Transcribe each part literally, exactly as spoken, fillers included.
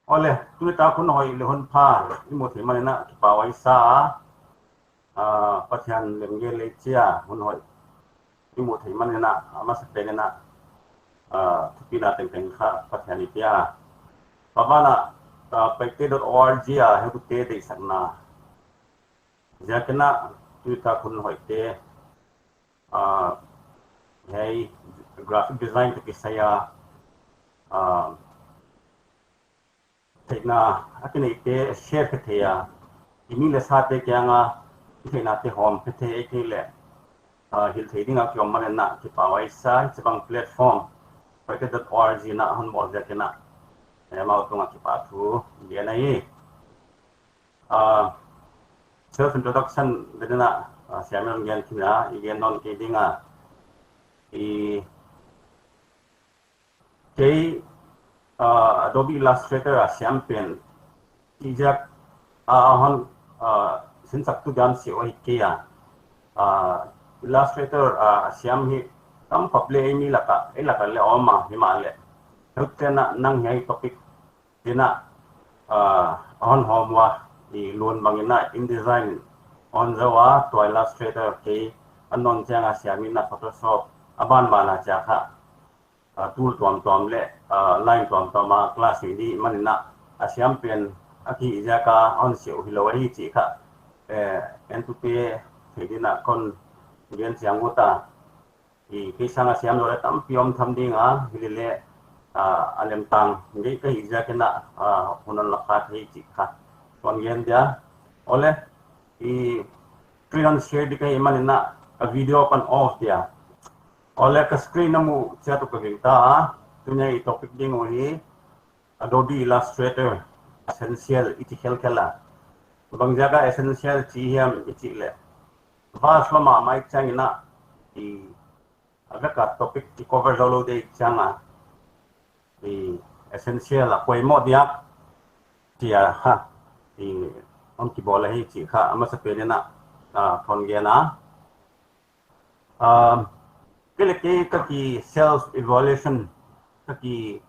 Awle, tuni tak hun hoih leh hun pha i muh theih manin a kipahhuai sa a, ah, Pathian lemgel lei chia hun hoih i muh theih manin a, a masapen in a, ah, thupina tengteng kha Pathian i pia. Tua ban ah, ah, paite dot org a heutute deihsakna ziakin a tuni tak hun hoihte, ah, hiai graphic design toh kisai a, ah, theihna a kineihte share khe thei a, i mi leh sate kiang a i theihnate hawm khe thei, ahihkeileh, ah, hilh thei ding a ki om manin a kipahhuai sa. Hichibang platform paite dot org in a hon bawl ziakin a, eh, amau tungah kipahthu i gen ahi. Ah, self introduction ding in a, ah, Siam in gen khin a, i gen nawn kei ding a, i kei, ah, Adobe Illustrator a siam pen chih ziak a, a hon, ah, sinsaktu dan seh uh ahi kei a. Ah, Illustrator, ah, a siam hi tam khop leh ei mi lak ah, ei lak ah leh om a, himahleh heutute'n a nang hiai topic ding in a, ah, a hon hawm ua, i lun bang in a InDesign hon zou a, tua Illustrator kei a nawn chiang a siam in a, Photoshop a banban a chia kha, ah, tool tuamtuam leh, ah, line tuamtuam a class nei di manin a, a siam pen a kihih ziak a hon seh uh hilou ahi chih kha, eh, entute theih ding in a kon gen chiang ut a. I kei sang a siam zaw leh tampi om tham ding a, hileleh, ah, a lemtang ngei ka hih ziakin a, ah, hun hon la kha thei chih kha kon gen dia. Awle, i screen hon share di ka hih manin a, ka video pan off dia. Awle, ka screen na muh chiat uh ka gingta a, tuni a i topic ding uh hi Adobe Illustrator Essential i chi khelkhel a. Bang ziak a Essential chi hiam i chih leh, vast mahmah i chih chiangin a, i a vek a topic i cover zoulou di chiang a, i Essential a poimoh diak chia kha, i hon kibawl ahi chih kha a masapen in a, ah, kon gen a. Um, kei leh kei ka ki self evaluation, ka ki,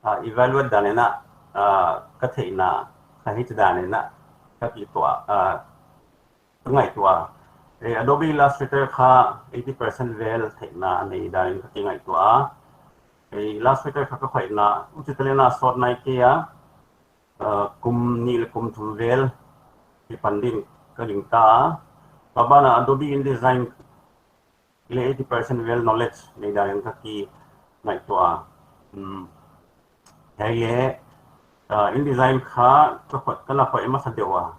ah, evaluate dan in a, ah, ka theihna, ka hih dan in a, ka kituah, ah, ka ngaihtuah. Eh, Adobe Illustrator kha eighty percent vel theihna nei dan in ka kingaihtuah. Eh, Illustrator kha ka khoihna, huchi talent a sawt nai kei a, ah, kum nih leh kum thum vel hi pan ding ka gingta. Tua ban ah Adobe InDesign leh eighty percent vel knowledge nei dan in ka kingaihtuah. Hmm. Hiai leh, ah, InDesign kha ka khoih, ka na khoih masa deuh a.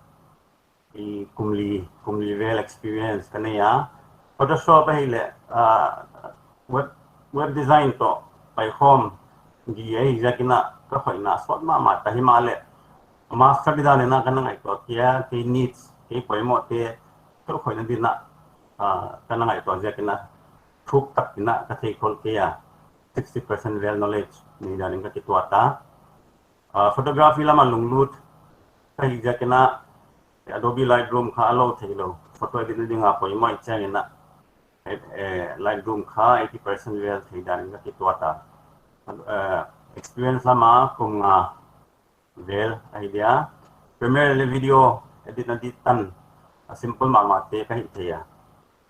I kum li, kum li vel experience ka nei a. Photoshop ahihleh, ah, web, web design toh paikhawm gige ahi ziakin a ka khoihna sawt mahmah ta, himahleh master di dan in a ka na ngaihtuah kei a, kei niche, kei poimohte ka khoihna ding in a, ah, ka na ngaihtuah ziakin a thuk tak in a ka theikhol kei a, sixty percent vel knowledge nei dan in ka kituah ta. Ah, photography lam a lunglut ka hih ziakin a, Adobe Lightroom kha a lou theilou, photo edit na ding a poimoh i chih chiangin a, eh, eh, Lightroom kha eighty percent vel thei dan in ka kituah ta. Eh, experience lam a kum nga vel ahi dia. Premiere leh video edit na di tan a simple mahmahte ka hih thei a,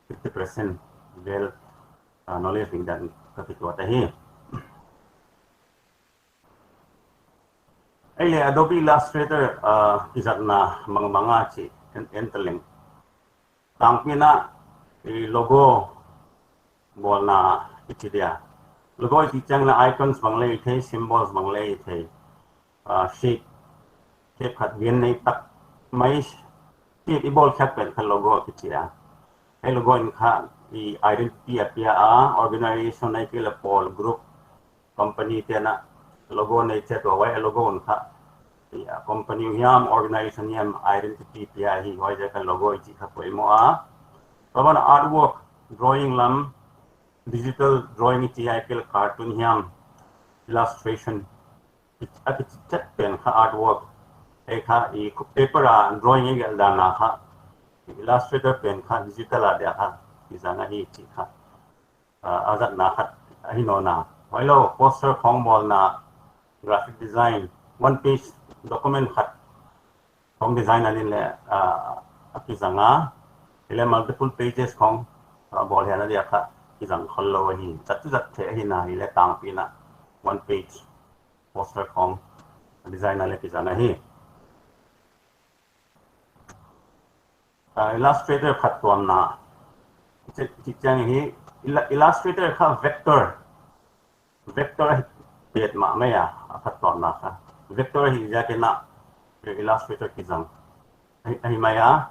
fifty percent vel, ah, knowledge nei dan in ka kituah ta hi. Ei leh Adobe Illustrator, ah, kizatna mangmang a chi en, en ta leng. Tangpi in a, i logo bawlna i chi dia. Logo i chih chiangin a icons bang leh i thei, symbols bang leh i thei. Ah, shape, shape khat gen nei tak mai, shape i bawl khiak pen kha logo kichi a. Ei logo in kha i identity a pia a, organization ahihkeileh pawl, group, company te'n a logo nei chiat uh a, huai logo in kha, i, ah, company uh hiam, organization hiam, identity pia hi, huaiziak a logo i chih kha poimoh a. Tua ban artwork, drawing lam, digital drawing i chih ahihkeileh cartoon hiam, illustration, a kichi chet pen kha artwork. Ei kha i paper a drawing i gelh dan a kha Illustrator pen kha digital a dia kha i zang ahi chih kha, ah, a zatna khat ahi nawn a. Huailou, poster khawng bawlna, graphic design, one page document khat khong design a ding leh, ah, a kizang a, hileh multiple pages khong, ah, bawl hial a dia kha kizang khollou ahi. Zat chu zat theih ahihna hileh tangpi in one page poster khong design a leh kizang ahi. Ah, Illustrator phattuamna. Chi, chi chiang hi, Illa-, Illustrator kha vector. Vector ahi pet mahmah a, a phattuamna kha. Vector ahi ziakin Illustrator kizang. Ahi, ahi mai a,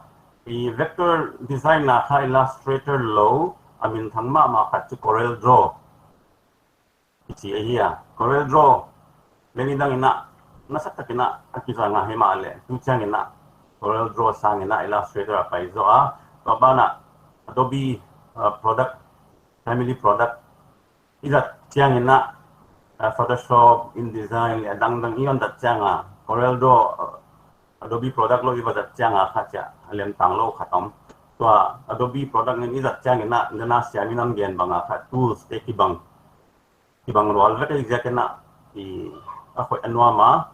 i vector design na kha Illustrator lou, a minthang mahmah khat chu Corel Draw kichi ahi a. Corel Draw, leng i dang in, nasatak in a kizang a, himahleh tu chiang in Corel Draw sang in Illustrator a pai zaw a. Tua ban ah Adobe, uh, product, family product, i zat chiang in, uh, Photoshop, InDesign, leh a dangdang i hon zat chiang a, Corel Draw, uh, Adobe product lou i va zat chiang a kha chia, a lem tang lou khat om. Tua Adobe product ngen i zat chiang in, nana siam in a gen bang a kha tools te kibang, kibang rual vek ahi ziakin i, a hoih a nuam a,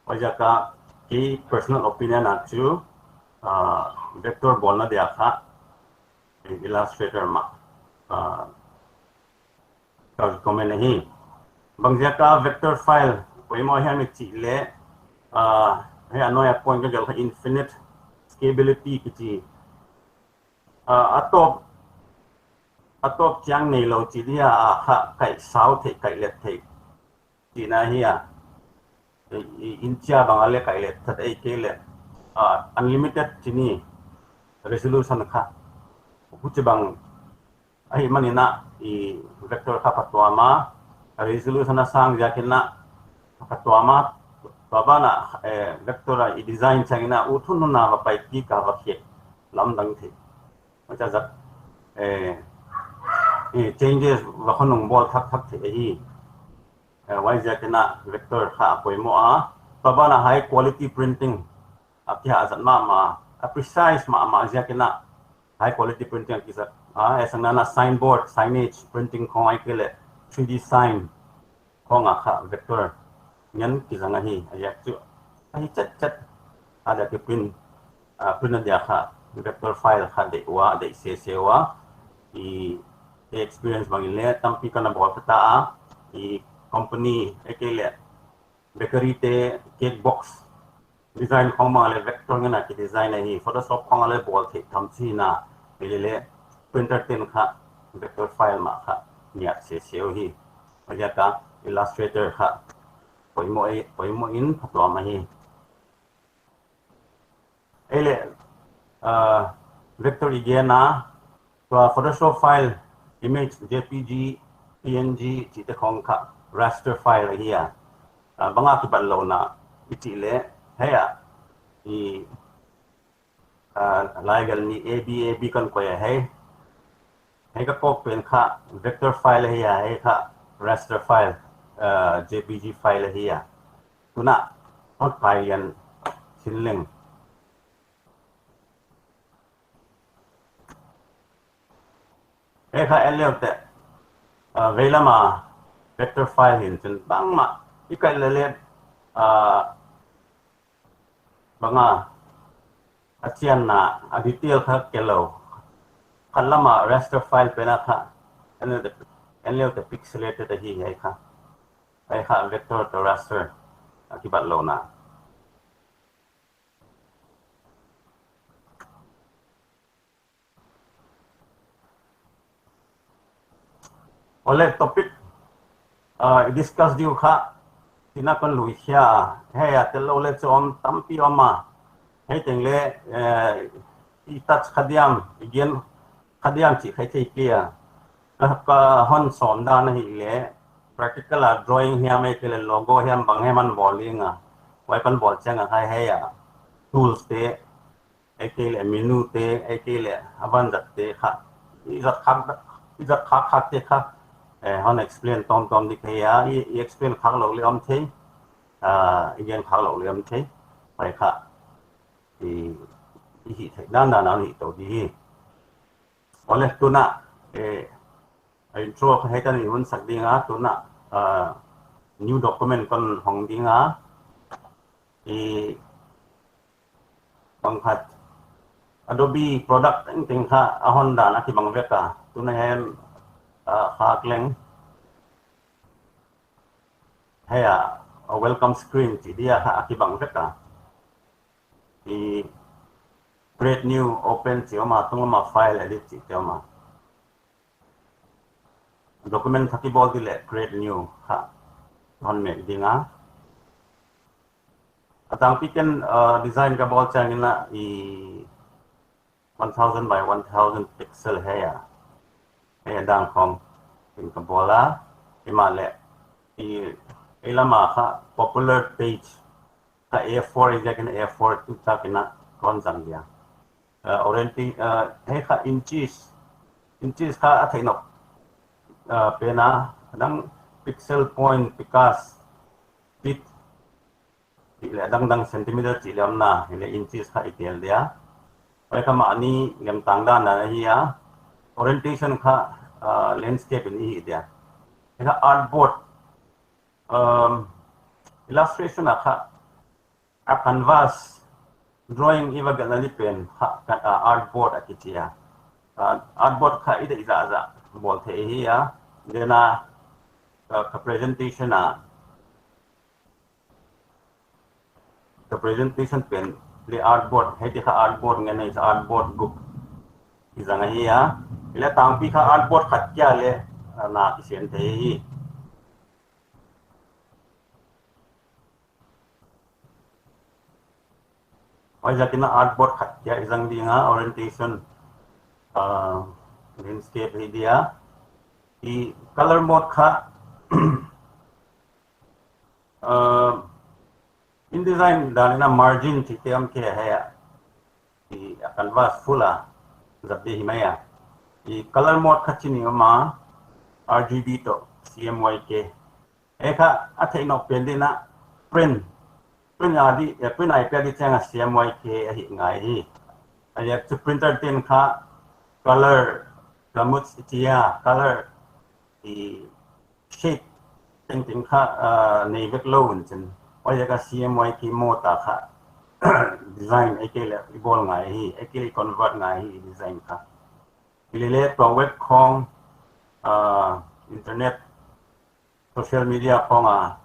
huaiziak a kei personal opinion a chu, ah, vector bawlna dia kha Illustrator mah, ah, ka recommend ahi. Bangziak a vector file poimoh hiam i chih leh, ah, hiai a nuai a point ka gelh kha infinite scalability kichi. Ah, a tawp, a tawp chiang neilou chi dia, a kha kaih sau theih, kaih let theih chihna ahi a. I, i, inch a bang a leh kaih let that, ahihkeileh, ah, unlimited chihna resolution kha. Huchibang ahihman in i vector kha phattuam a, resolution a sang ziakin phattuam a, tua ban ah, eh, vector a i design chiang in ut hunhun a va pai kik a va khiak lamdang theih. Huchia zat, eh, eh, changes va khonung bawl thakthak theih ahi. Eh, huaiziakin vector kha poimoh a, tua ban ah high quality printing a kia zat mahmah, a precise mahmah ziakin high quality printing a kizat. Ah, eh, sang nana signboard, signage printing khong ahihkeileh three D sign khong a kha vector ngen kizang ahi, a ziak chu ahi chetchet a dia ki print, ah, print a dia kha vector file kha deih ua, deih sese ua. I, i experience bang in leh tampi ka na bawl kha ta a, i company ahihkeileh bakery te cake box design khong bang leh vector ngen a ki design ahi, Photoshop khong a leh bawl theih tham chihna, hileleh printer ten kha vector file mah kha ngiat sese uhi. Huaiziak a Illustrator kha poimoh, poimoh in phattuam ahi. Ei leh, ah, vector i gen a, tua Photoshop file, image, J P G, P N G, chihte khong kha raster file ahi a. Ah, bang a kibatlouhna i chih leh, hiai a, i, ah, lai gal ni A B A B kon koih a hei. Hei ka kawk pen kha vector file ahi a, hei kha raster file, ah, J P G file ahi a. Tuna, hon pai lian sin leng. Hei kha en leu teh, ah, veilam a vector file hi'n chin bangmah i kaih leh leh, ah, bang a, a chianna, a detail kha kelou. Khat lam a raster file pen a kha, en leu teh, en leu teh pixelated ahi hei kha. Hei kha vector toh raster a kibatlouhna. Ole topic, ah, i discuss diu kha, tina kon lui khia, hei a tel lou leh chu om tampi om a. Hei teng leh, eh, i touch kha diam, i gen kha diam chih kha i thei kei a. Ka, ka hon sawm dan ahihleh, practical a drawing hiam ahihkeileh logo hiam bang hiam hon bawl ding a. Huai kon bawl chiang a kha hei a tools te, ahihkeileh menu te, ahihkeileh a vanzat te kha. I zat khak, i zat khak khak te kha. Eh, hon explain tawmtawm di kei a, i, i explain khak lou leh om thei. Ah, i gen khak lou leh om thei. Huai kha. I, i hih theih dandan a hon hih tou di hi. Ole tuna, eh, a intro kha hei tan i hun sak ding a, tuna, ah, new document kon hong ding a. I bang khat Adobe product tengteng kha a hon dan a kibang vek a. Tuna hiai, ah, khak leng hiai a, a welcome screen chih dia kha a kibang vek a. I create new, open chih om a, tung om a file edit chih te om a. Document kha kibawl di leh create new kha hon mek ding a. A tangpi ken, uh, design ka bawl chiangin a i one thousand by one thousand pixel hiai a, hiai a dan khong in ka bawl a. Himahleh i, i lam a kha popular page kha A four, i ziakin A four tu tak in a kon zang dia. Uh, orienti-, uh, hiai kha inches, inches kha a theih nop, uh, pen a, a dang pixel point, picas, feet, chih leh a dangdang centimeter chih leh om na, hileh inches kha i tel dia. Huai kha mahni lemtang dan a hi a, orientation kha, uh, landscape in i hi dia. Hiai kha artboard, um, illustration a kha a canvas drawing i va gelhna di pen kha, kha, uh, artboard a kichi a. Uh, artboard kha i deih zahzah bawl theih hi a. Tuna, uh, ka presentation a, ka presentation pen leh artboard, hiai te kha artboard ngen a, artboard group i zang ahi a. Leh tangpi kha artboard khat kia leh, uh, na kisen thei hi. Huaiziakin a artboard khat kia i zang ding a, orientation, uh, landscape hi dia. I color mode kha, uh, InDesign dan in a margin chih te om kei a hiai a. I a canvas full a zat di hi mai a. I color mode kha chih nih om a, R G B toh C M Y K. Hiai kha a theih nop pen di in a print. Print a di, eh, print a i piak di chiang a C M Y K a hih ngai hi. A ziak chu printer te'n kha color gamut i chi a, color i shape tengteng kha, ah, nei vek lou un chin. Huaiziak a C M Y K mode a kha design ei kei leh i bawl ngai hi, ei kei leh i convert ngai hi design kha. Hilele tua web khong, ah, internet, social media khong a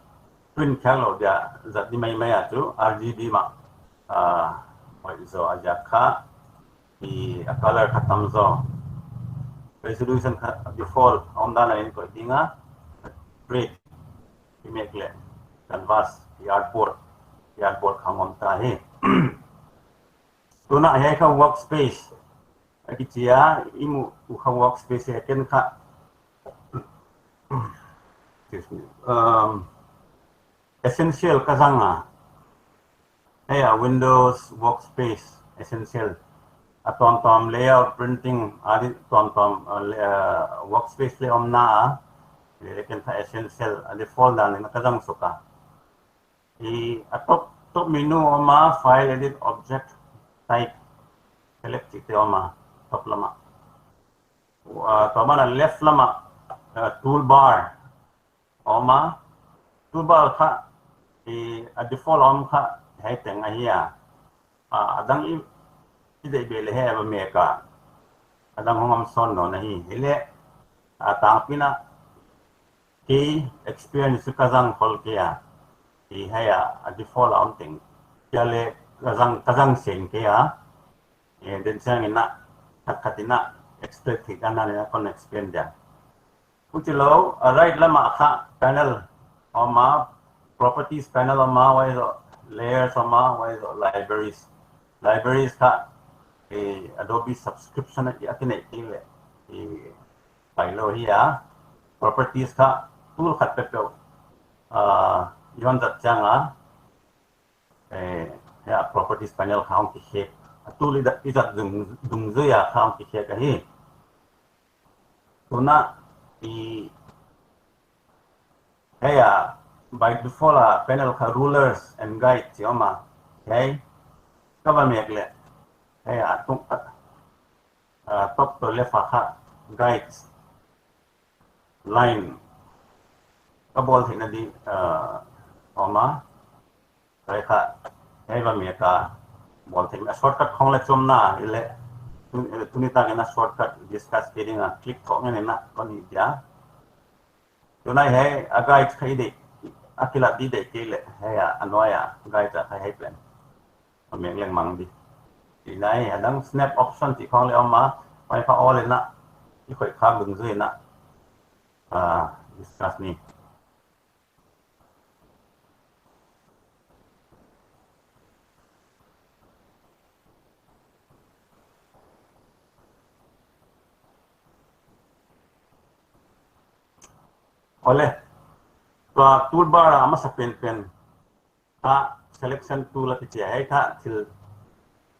print khiak lou dia zat di maimai a chu R G B mah, ah, hoih zaw a ziak kha, i a color kha tam zaw. Resolution kha default a om dan a in koih ding a, red i mek leh canvas, i artboard, i artboard kha om ta hi. Tuna hiai kha workspace a kichi a, i muh uh kha workspace hiai ken kha, excuse me, um, Essential ka zang a. Hiai a Windows Workspace Essential. A tuamtuam layout, printing, a di tuamtuam, uh, le-, uh, workspace leh om na a. Leh ken kha Essential a default dan in ka zang suk a. I a top, top menu om a, file, edit, object, type, select chih te om a, top lam a. Uh, tua ban a left lam a, uh, toolbar om a. Toolbar kha, i a default om kha hiai teng ahi a. Uh, a dang i, i deih beh leh hiai a va mek a. A dang hong om sawn nawn ahi. Hileh, a tangpi in a kei experience ka zang khol kei a. I hiai a, a default a om teng kia leh ka zang, ka zang seng kei a. Eh, den chiang in a, khat khat in a explain theih dan a leh kon explain dia. Huchi lou, a right lam a kha panel om a, properties panel om a, huai zoh layers om a, huai zoh libraries. Libraries kha, eh, Adobe subscription a ki, a kineih kei leh, eh, pai lou hi a. Properties kha tool khat peuhpeuh, ah, i hon zat chiang a, eh, hiai a properties panel kha hong kikhek. A tool i zat, i zat dung, dungzui a kha hong kikhek ahi. Tuna i hiai a by default a panel kha rulers and guide chih om a. Hiai ka va mek leh hiai a tung, uh, top toh left a kha guides line ka bawl theihna di, uh, om a. Hiai kha, hiai va mek a, bawl theihna shortcut khong leh chomna, i leh, tun-, tuni tak in a shortcut discuss kei ding a, click khong ngen in a, kon hi dia. Tunai hiai, a guide kha i deih, a kilat di deih kei leh, hiai a, a nuai a, guide a kha hiai pen. A mek leng mang di. Tunai, a dang snap option chih khong leh om a, huai kha all in a, i khoih khak dungzui in a, ah, discuss ni. Awle, tua toolbar a masa penpen kha selection tool a kichi a, hiai kha thil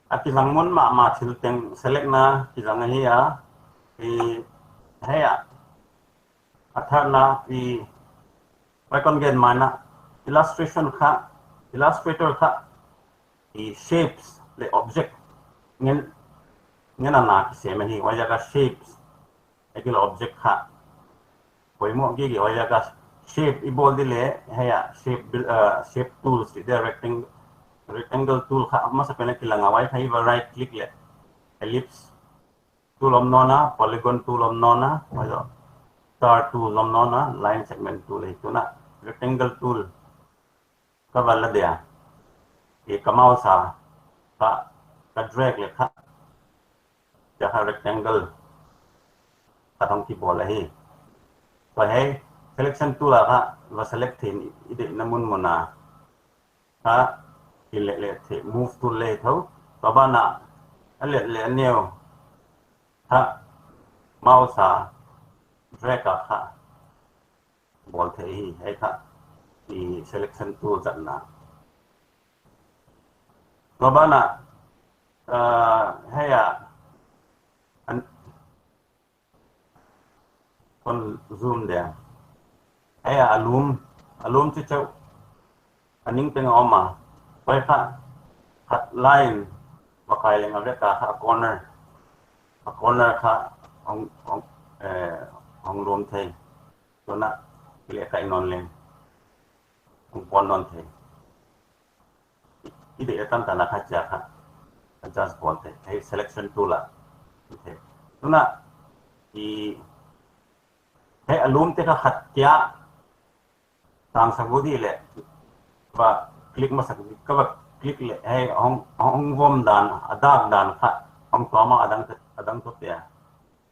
a kizang mun mahmah thil teng select na kizang ahi a, i, hiai a, a tharna i, huai kon gen mai na, illustration kha, Illustrator kha, i shapes leh object ngen, ngen a na kisem ahi, huaiziak a shapes, hiai kil object kha. Poimoh gige huaiziak a shape i bawl di leh, hiai a shape buil-, uh, shape tools chih dia rectang-, rectangle tool kha, masa pen a kilang a huai kha i va right click leh, ellipse tool om nawn a, polygon tool om nawn a, huai zoh, star tool om nawn a, line segment tool hi tuna, rectangle tool ka va la dia. I ka mouse a, ka, ka drag leh kha, hiai kha rectangle kha hong kibawl ahi. Huai hiai selection tool a kha, va select thei in i deihna munmun a. Kha, i leh leh thei, move tool leh thou. Tua ban a, a let leh a neu. Kha, mouse a, drag a kha. Bawl thei hi, hiai kha. I selection tool zatna. Tua ban a, ah, hiai a, an, kon zoom dia. Hiai a, a lum, a lum chi chauh. A ning teng a om a. Huai kha, khat line, va kai leng a vek a kha corner. A corner kha, hong, hong, eh, hong lum thei. Tuna, i leh kai nawn leng. Hong pon nawn thei. I deih a tantan a kha chia kha. Adjust bawl thei. Hiai selection tool a. Thei. Tuna, i, hiai a lum te kha khat kia. Tang sak di leh. Va click masak di. Ka va click leh. Hiai hong, hong vom dan. A dak dan kha. Hong tawm a a dang, a dang tu te a.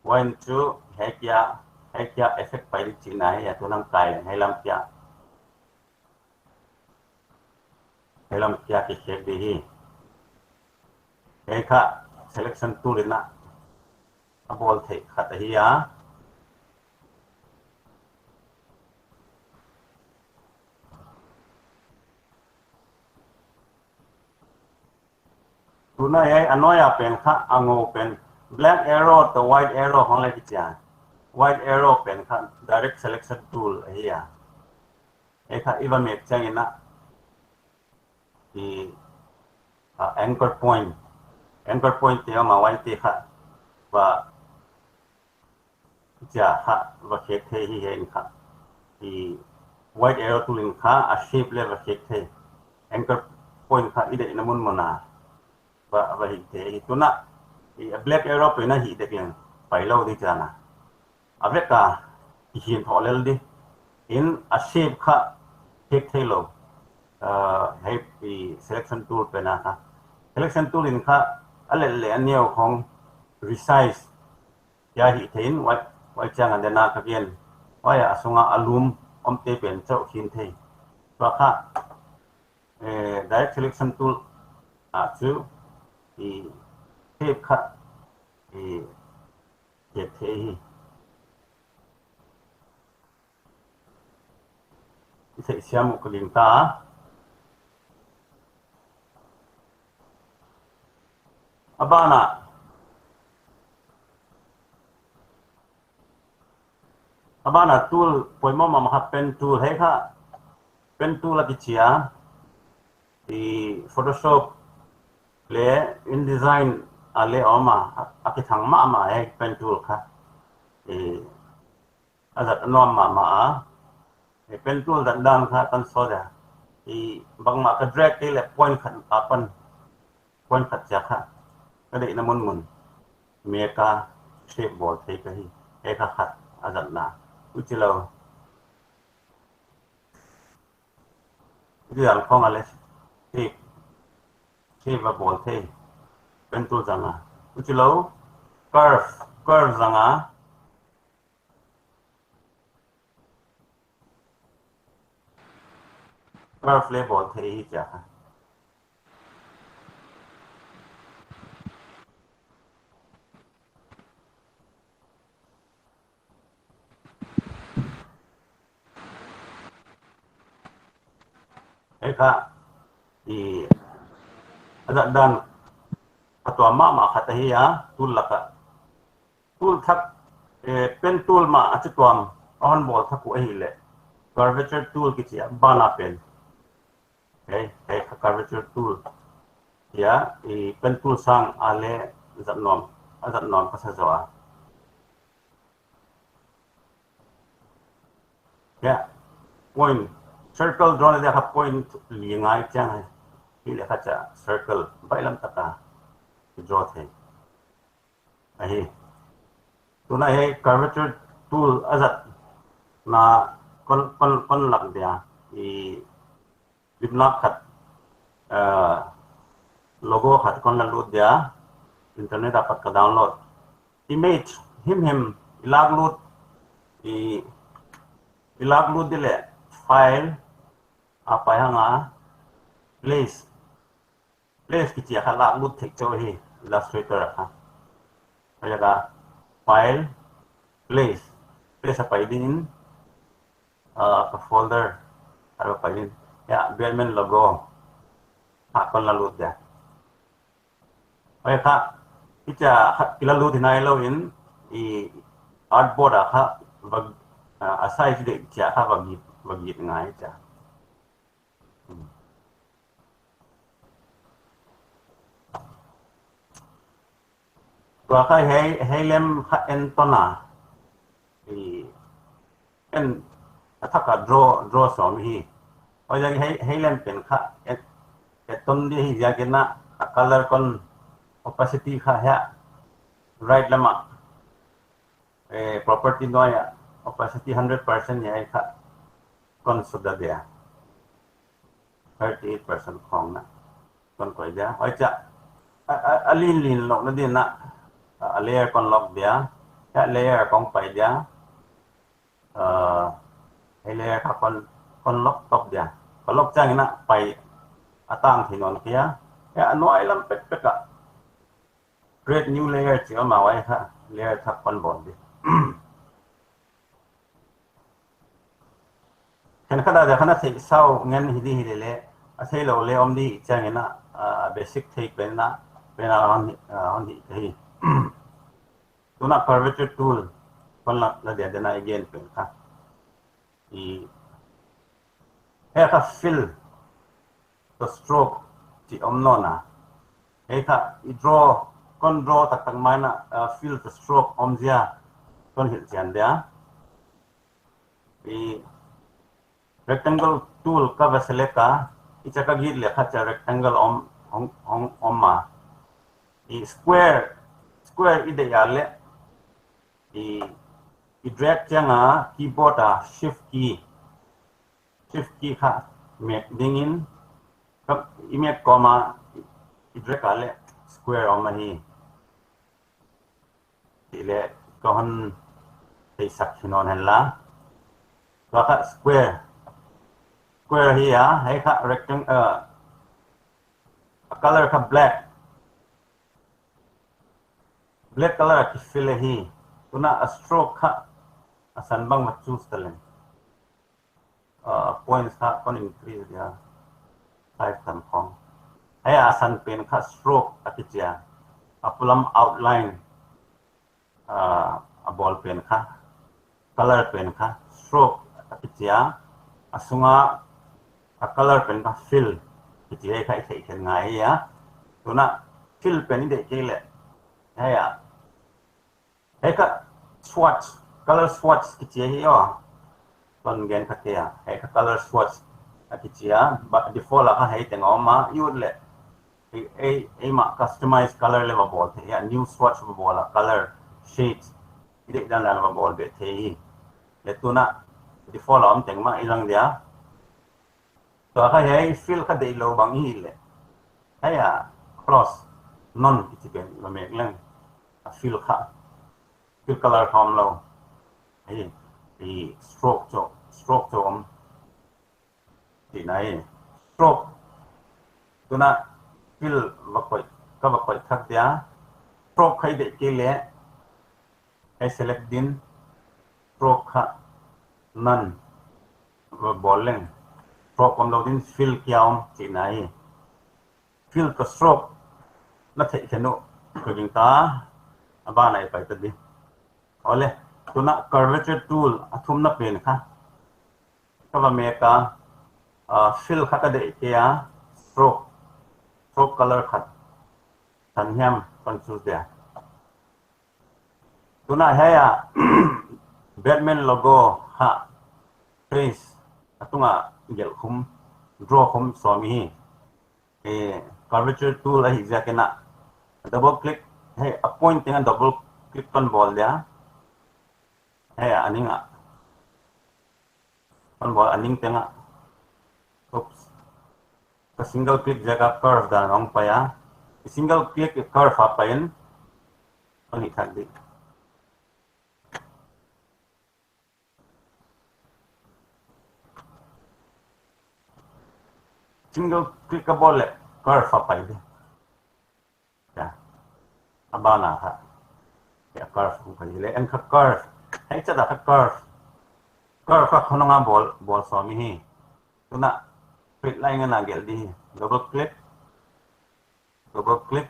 Huai chu hiai kia, hiai kia effect pai di chihna hiai a tu nang kai leh. Hiai lam kia. Hiai lam kia kikhek di hi. Hiai kha selection tool in a, a bawl theih khat ahi a. Tuna hiai a nuai a pen kha, a ngou pen, black arrow toh white arrow hong leh kichi a. White arrow pen kha direct selection tool ahi a. Hiai kha i va mek chiang in a, i, a, anchor point. Anchor point te om a, huai te kha va chia kha va khek thei hi hiai in kha. I white arrow tool in kha a shape leh va khek thei. Anchor point kha i deihna munmun a va, va hih thei hi. Tuna, i a black arrow pen a hih dek leng pai lou di chihna. A vek a, i hih thou lel di. In a shape kha khek thei lou. Ah, hiai i selection tool pen a kha. Selection tool in kha a let leh a neu khong resize kia hih thei in huai, huai chiang a dena ka gen. Huai a sunga a lum om te pen chauh khin thei. Tua kha, eh, direct selection tool a chu i shape kha i khek thei hi. I theih siam uh ka gingta. A ban a, a ban a tool poimoh mahmah kha pen tool hiai kha. Pen tool a kichi a. I Photoshop leh InDesign a leh om a, a, a kithang mahmah hiai pen tool kha. I a zat a nuam mahmah a. I pen tool zat dan kha kan sawt a. I bangmah ka drag kei leh point khat apan, point khat chiah kha ka deihna munmun mek a shape bawl thei ka hi. Hiai kha khat a zatna. Huchilou, huchi dan khong a leh shape, shape a bawl thei pen tool zang a. Huchilou curve, curve zang a. Curve leh bawl thei hi chia. Hiai kha i a zat dan a tuam mahmah khat ahi a, tool lak ah. Tool thak, eh, pen tool mah a chituam a hon bawl thak uh ahihleh curvature tool kichi a ban a pen. Hei, hei kha curvature tool. Hiai, i pen tool sang a leh zat nuam, a zat nuam ka sa zaw a. Hiai, point, circle draw na dia kha point li ngai chiang hi. Hileh kha chia circle baihlam tak a draw thei ahi. Tuna hiai curvature tool a zatna kon, kon, kon lak dia. I limlak khat, eh, logo khat kon la lut dia, internet apat ka download. Image himhim i lak lut, i, i lak lut di leh file a pai hang a, place, place kichi a kha lak lut thei chauh hi Illustrator a kha. Hiai a file, place, place a pai ding in, ah, ka folder a pai ding. Hiai, Birdman logo a kon la lut dia. Hiai kha, hichia kha i la lut hi nailou in, i artboard a kha va, ah, a size deih chia kha va git, va git ngai chia. Tua kha hiai, hiai lem kha en ton a. I en a thak a draw, draw sawm hi. Huaiziak hiai, hiai lem pen kha en, en ton di hi ziakin a color kon opacity kha hiai right lam a, eh, property nuai a opacity hundred percent hiai kha kon sudah dia. Thirty-eight percent khong na kon koih dia. Huai chia a, a, a linlin louhna din a, a layer kon lock dia. Hiai layer kon pai dia. Ah, hiai layer kha kon, kon lock top dia. Kon lock chiangin a pai a tang thei nawn kei a. Hiai a nuai lam pekpek a create new layer chi om a, huai kha layer thak kon bawl di. Khenkhat a dia kha na theih sau ngen hi di hi lele, a theilou leh om di chiangin a, ah, basic thei pen a, pen a hon hi, ah, hon hi ka hi. Tuna curvature tool kon la, la dia dia na again pen kha. I, hiai kha fill to stroke chi om nawn a. Hiai kha i draw, kon draw taktak mai in a, ah, fill to stroke omzia kon hilhchian dia. I rectangle tool ka va select a, i chia ka git leh kha chia rectangle om, hong, hong om a. I square, square i deih a leh, i, i drag chiang a keyboard a shift key, shift key kha mek ding in, ka, i mek kawm a, i drag a leh square om ahi. Chih leh ka hon theisak hi nawn hen la. Tua kha square. Square hi a, hiai kha rectangle, uh, a color kha black. Black color a kifill hi. Tuna a stroke kha a san bang va choose ta leng. Uh, points kha kon increase dia, five tam khong. Hiai a san pen kha stroke a kichi a. A pulam outline, uh, a bawl pen kha, color pen kha stroke a kichi a. A sunga a color pen kha fill kichi a, hiai kha i theih khen ngai hi a. Tuna fill pen i deih kei leh, hiai a, hiai kha swatch, color swatch kichi hi aw. Kon gen kha kei a, hiai kha color swatch. a kichi a, but default a kha hiai teng a om a, i ut leh ei, ei, eimah customize color leh va bawl thei a, new swatch va bawl a, color, shades, i deih dan dan va bawl beh thei hi. Leh tuna default a om teng mah i lang dia. Tua kha hiai fill kha deihlou bang i hih leh, hiai a cross, none kichi pen va mek leng, a fill kha, fill color kha omlou. Hiai, hiai stroke chu, stroke chu om chihna hi. Stroke. Tuna fill va koih, ka va koih thak dia. Stroke kha i deih kei leh, hiai select din, stroke kha none va bawl leng, stroke omlou din, fill kia om chihna hi. Fill toh stroke na theih khen uh ka gingta, a ban ah i pai ta di. Awle, tuna curvature tool a thumna pen kha ka va mek a, ah, fill kha ka deih kei a, stroke, stroke color khat, san hiam, kan choose dia. Tuna hiai a Batman logo kha face a tunga gelh khum, draw khum sawm hi. Eh, curvature tool ahih ziakin a double click, hiai a point teng a double click kon bawl dia. Hiai a ning a kon bawl, a ning teng a. Oops. Ka single click ziak a curve dan a hong pai a. Single click curve a pai in, kon hih thak di. Single click ka bawl leh curve a pai di. Ya. A ban ah kha, ya, curve hong pai leh, en kha curve. Hiai chet a kha curve. Curve kha khonung a bawl, bawl sawm hi. Tuna straight line a na gelh di. Double click. Double click.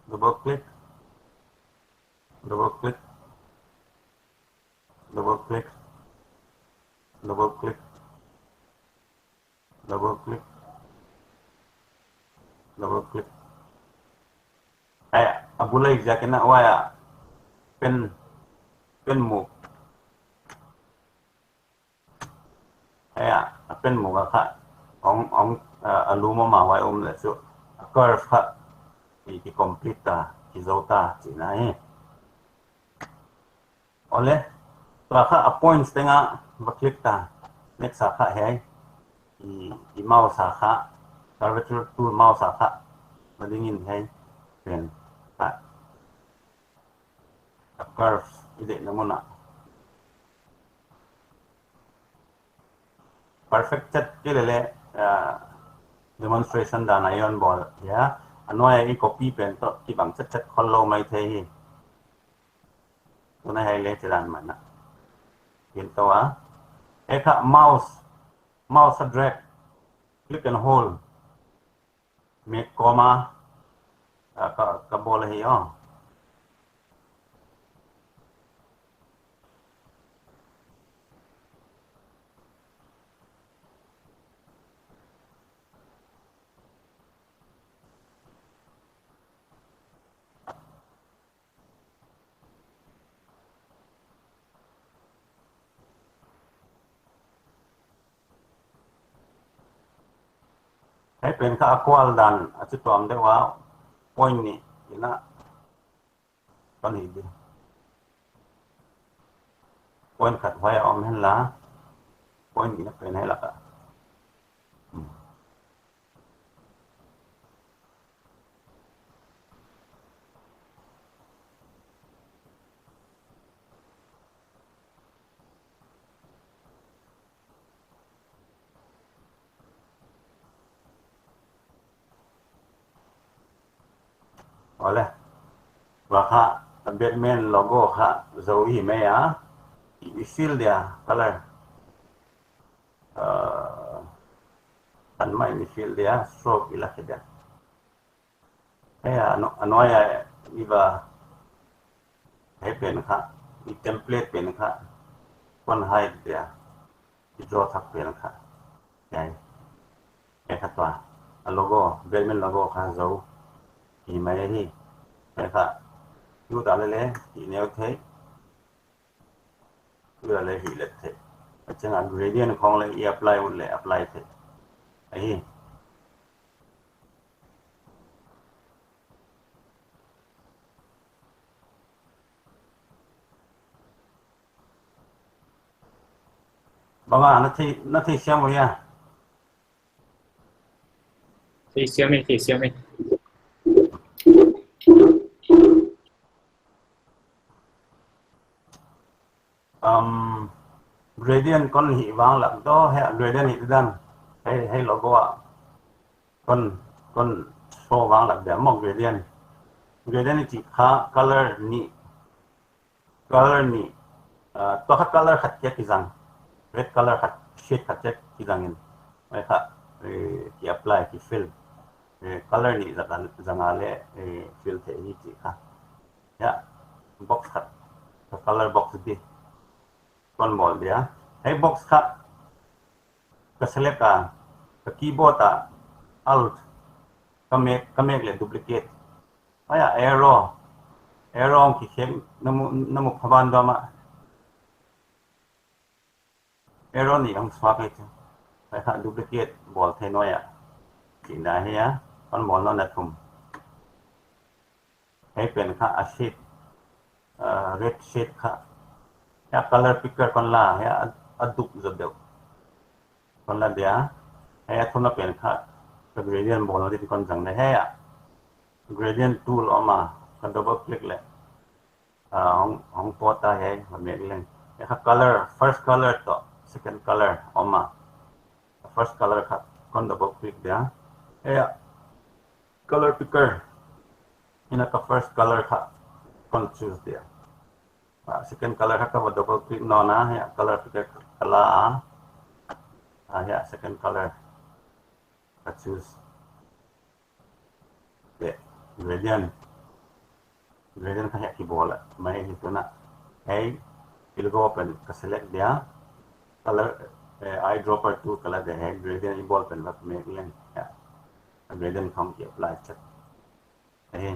Double click. Double click. Double click. Double click. Double click. Double click. Hiai a bul ahih ziakin a, huai a pen, pen muk. Hiai a, a pen muk a kha hong, hong, ah, a lum a, huai om leh chu a curve kha ki, ki complete ta, ki zou ta chihna hi. Awle, tua kha a points teng a va click ta. Next a kha hiai i, i mouse a kha, curvature tool mouse a kha va ding in, hiai pen kha a curve i deihna mun ah. Perfect chet kei leh leh, ah, demonstration dan a i hon bawl hia. A nuai a i copy pen toh kibang chetchet khollou maithei hi. Tuna hiai leh chidan man a. Hiai toh a, hiai kha mouse, mouse a drag, click and hold. Mek kawm a, ah, ka, ka bawl hi aw. Hiai pen kha a kual dan a chi tuam deuh a, point nih in a pan hi di. Point khat huai a om hen la, point nih na pen hiai lak a. Hmm. Awle. Huai kha Batman logo kha zou hi mai a. I fill dia color. Ah, tan mai i fill dia, stroke i la khe dia. Hiai a, a nuai a i va, hiai pen kha, i template pen kha kon hide dia, i draw thak pen kha. Hiai, hiai kha tua a logo, Batman logo kha zou hi mai hi. Hiai kha, tu ta leh leh i neu thei. Tu leh leh hih let thei. A chiang a gradient khong leh i apply ut leh apply thei ahi. Bang a, na thei, na thei siam uh hia? Thei siam e, thei siam e. Um, gradient kon hih vang lak dou, hiai gradient hih dan. Hiai, hiai logo a. Kon, kon show vang lak deuh maw gradient. Gradient i chih kha color nih. Color nih, ah, tua kha color khat kia kizang. Red color khat, shade khat kia kizang in. Mai kha, eh, ki apply, ki fill. Eh, color nih zang a, zang a leh, eh, fill thei hi chih kha. Hiai, box khat. Ka color box di. Kon bawl dia. Hiai box kha. Ka select a. Ka keyboard a. Alt. Ka mek, ka mek leh duplicate. Hiai a arrow. Arrow hong kikhek na mu, na mu kha ban dua mah. Arrow nih hong suak hi chu. Hiai kha duplicate bawl thei nuai a. Chihna hi a. Kon bawl nawn a thum. Hiai pen kha a shade. Ah, red shade kha. Hiai color picker kon la. Hiai a, a duk zaw deuh. Kon la dia. Hiai a thumna pen kha. Ka gradient bawl nawn di kon zang na hiai a. Gradient tool om a, ka double click leh. Ah, hong, hong pawt ta hiai, va mek leng. Hiai kha color, first color toh, second color om a. First color kha, kon double click dia. Hiai a, color picker. Hiai a ka first color kha, kon choose dia. Ah, second color kha ka va double click nawn a, hiai a color picker ka la a. Ah, hiai a second color. Ka choose. Leh, gradient. Gradient kha hiai kibawl a. Mai hi tuna. Hiai, i logo pen ka select dia. Color, eh, eyedropper tool ka la dia hiai. Gradient i bawl pen va mek leng. Hiai. Gradient khong ki apply chet. Hiai.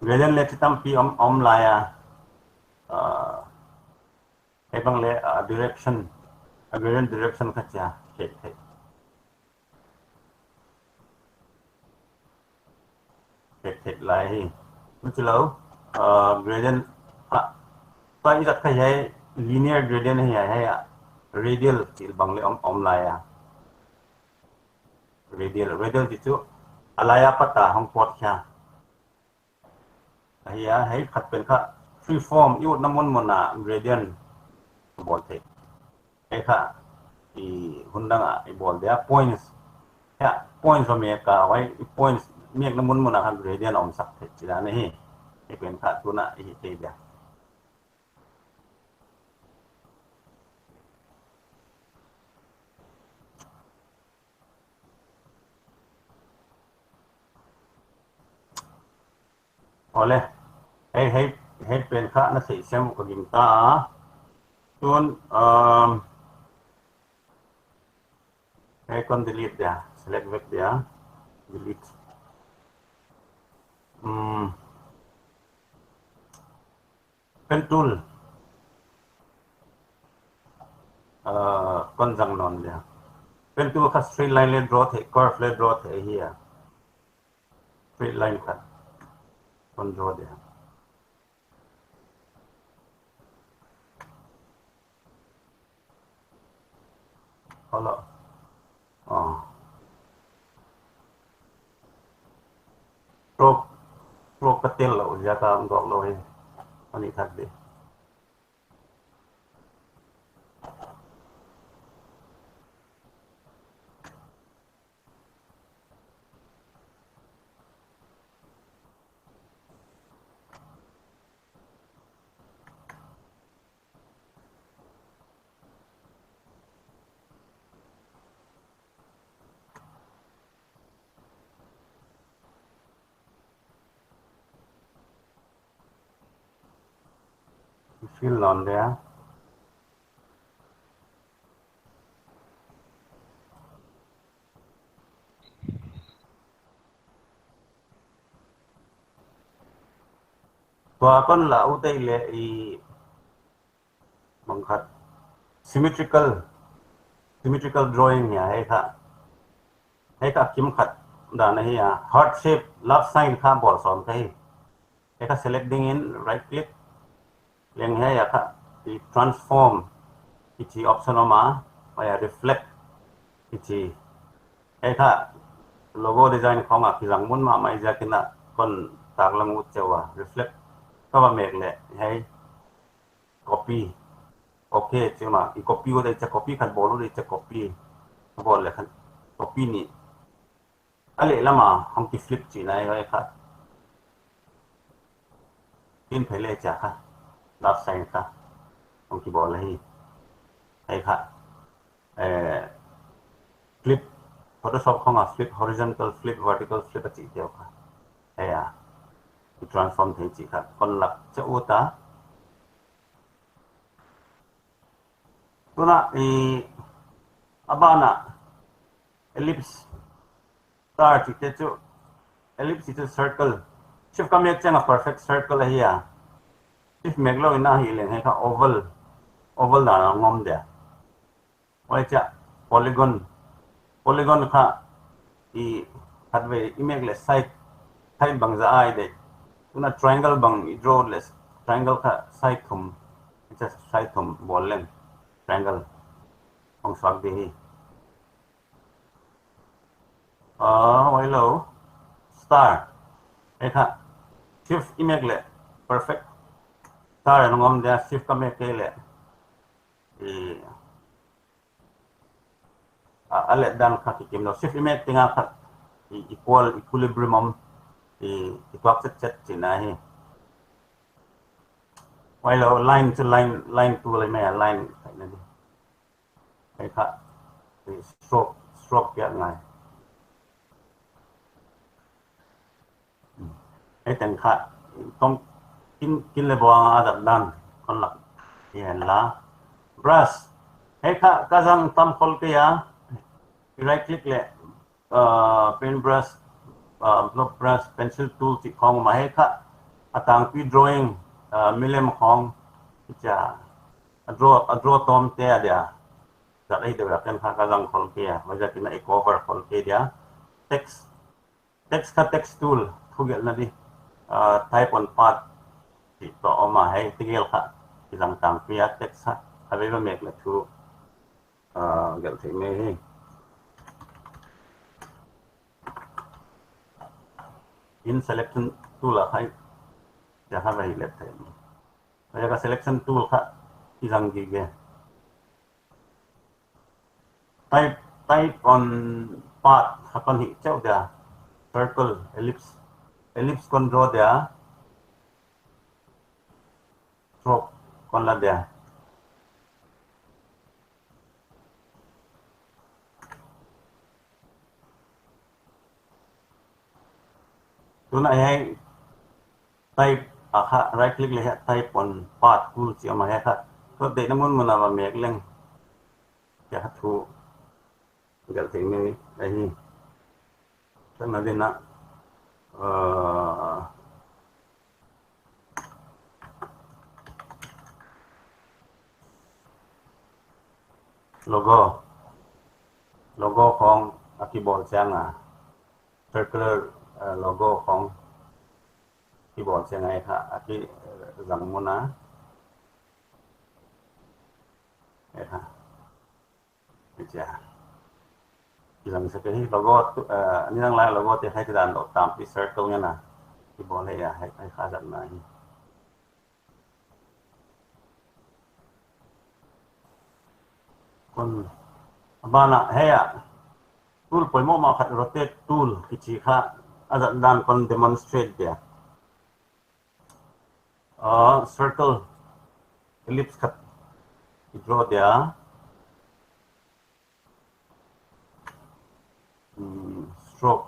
Gradient leh chi tampi om, om lai a. Ah, hiai bang leh, ah, direction, ah, gradient direction kha chia, thei, thei. Thei, thei lai hi. Mu chi lou, ah, gradient, ah, pa i zat kha hiai linear gradient hi hiai, hiai a. Radial chih bang leh om, om lai a. Radial, radial chih chu, a lai a pat a hong pawt khia. Ahi a, hiai khat pen kha free form i utna munmun a gradient bawl thei. Hiai kha i hun dang a i bawl dia points. Hiai points va mek a, huai i points mekna munmun a kha gradient om sak thei chih dan ahi. Hiai pen kha tuna i hih thei dia. Awle. Hiai, hiai, hiai pen kha na theih siam uh ka gingta a. Tun, um, hiai kon delete dia, select vek dia, delete. Um, Pen tool. Ah, kon zang nawn dia. Pen tool kha straight line leh draw thei, curve leh draw thei hi a. Straight line kha. Kon draw dia. Hello. Ah. Stroke, stroke ka tel lou, ziak a gawk lou hi. Ani thak di. Fill nawn dia. Tua kon la ut leh i, Bang khat symmetrical, symmetrical drawing ahi a, hiai kha. Hiai kha kim khat dan ahi a, heart shape, love sign kha bawl sawm ka hi. Hiai kha select dingin right click, leng hiai a kha i transform kichi option om a, huai a reflect kichi. Hiai kha logo design khong a kizang mun mahmah ziakin a kon taklang ut chauh a, reflect ka va mek leh hiai copy. Okay, chima i copy ut a, i cha copy khat bawl ut a, i cha copy bawl leh khan copy nih a lehlam a hong ki flip chihna ahi kha. Tin phei leh cha kha, love sign kha hong kibawl hi. Hiai kha, eh, flip, Photoshop khong a flip, horizontal flip, vertical flip a chih teuh kha. Hiai a i transform thei chih kha kon lak chauh ut a. Tuna i a ban a ellipse star chih te chu, ellipse chih chu circle. Shift ka mek chiang a perfect circle ahi a. Shift mek lou in a hi leng hiai kha oval, oval dan a hong om dia. Huai chia polygon, polygon kha i khatvei i mek leh side, side bangzah ai de. Tuna triangle bang i draw leh triangle kha side thum, i chia side thum bawl leng triangle hong suak di hi. Ah, huai lou star. Hiai kha shift i mek leh perfect star a hong om dia, shift ka mek kei leh i, a, a let dan kha kikim lou. Shift i mek teng a kha i, equal, equilibrium om i, i tuak chetchet chihna hi. Huai lou line chu line, line tool a i mai a line khaina di. Hiai kha, eh, stroke, stroke piak ngai. Hiai teng kha, tong kin, kin leh buang a zat dan kon lak hi hen la. Brush. Hiai kha ka zang tam khol kei a. Right click leh, uh, paint brush, uh, block brush, pencil tool chih khong mah, hiai kha a tangpi drawing, uh, milem khong, chia a draw, a draw tawm te a dia. Zat ahi deuh a, ken kha ka zang khol kei a, huaiziakin a i cover khol kei dia. Text, text kha text tool, thugelhna di, ah, type on path chih toh om a, hiai tegel kha i zang tangpi a, text kha a vei va mek leh thu, ah, gelh theih mai hi. In selection tool a kha i, hiai kha va hi let theih mai. Hiai kha selection tool kha i zang gige. Type, type on path kha kon hih chauh dia. Circle, ellipse, ellipse kon draw dia. Stroke kon la dia. Tuna hiai type a kha, right click leh hiai type on path tool chih om a, hiai kha kon deihna munmun a va mek leng. Hiai kha thu gelh theih mai ahi. Tana dena, uh, logo. Logo khong a kibawl chiang a, circular, uh, logo khong kibawl chiang a hiai kha a ki, uh, zang mun a. Hiai kha. Hichia. Kizang sak hi logo tu, eh, nidang lai logo te hiai kidan lou tampi circle ngen a. Kibawl hi a, hiai, hiai kha zatna hi. Kon, a ban a, hiai a. Tool poimoh mah khat rotate tool kichi kha a zat dan kon demonstrate dia. Ah, circle, ellipse khat i draw dia. Hmm, stroke.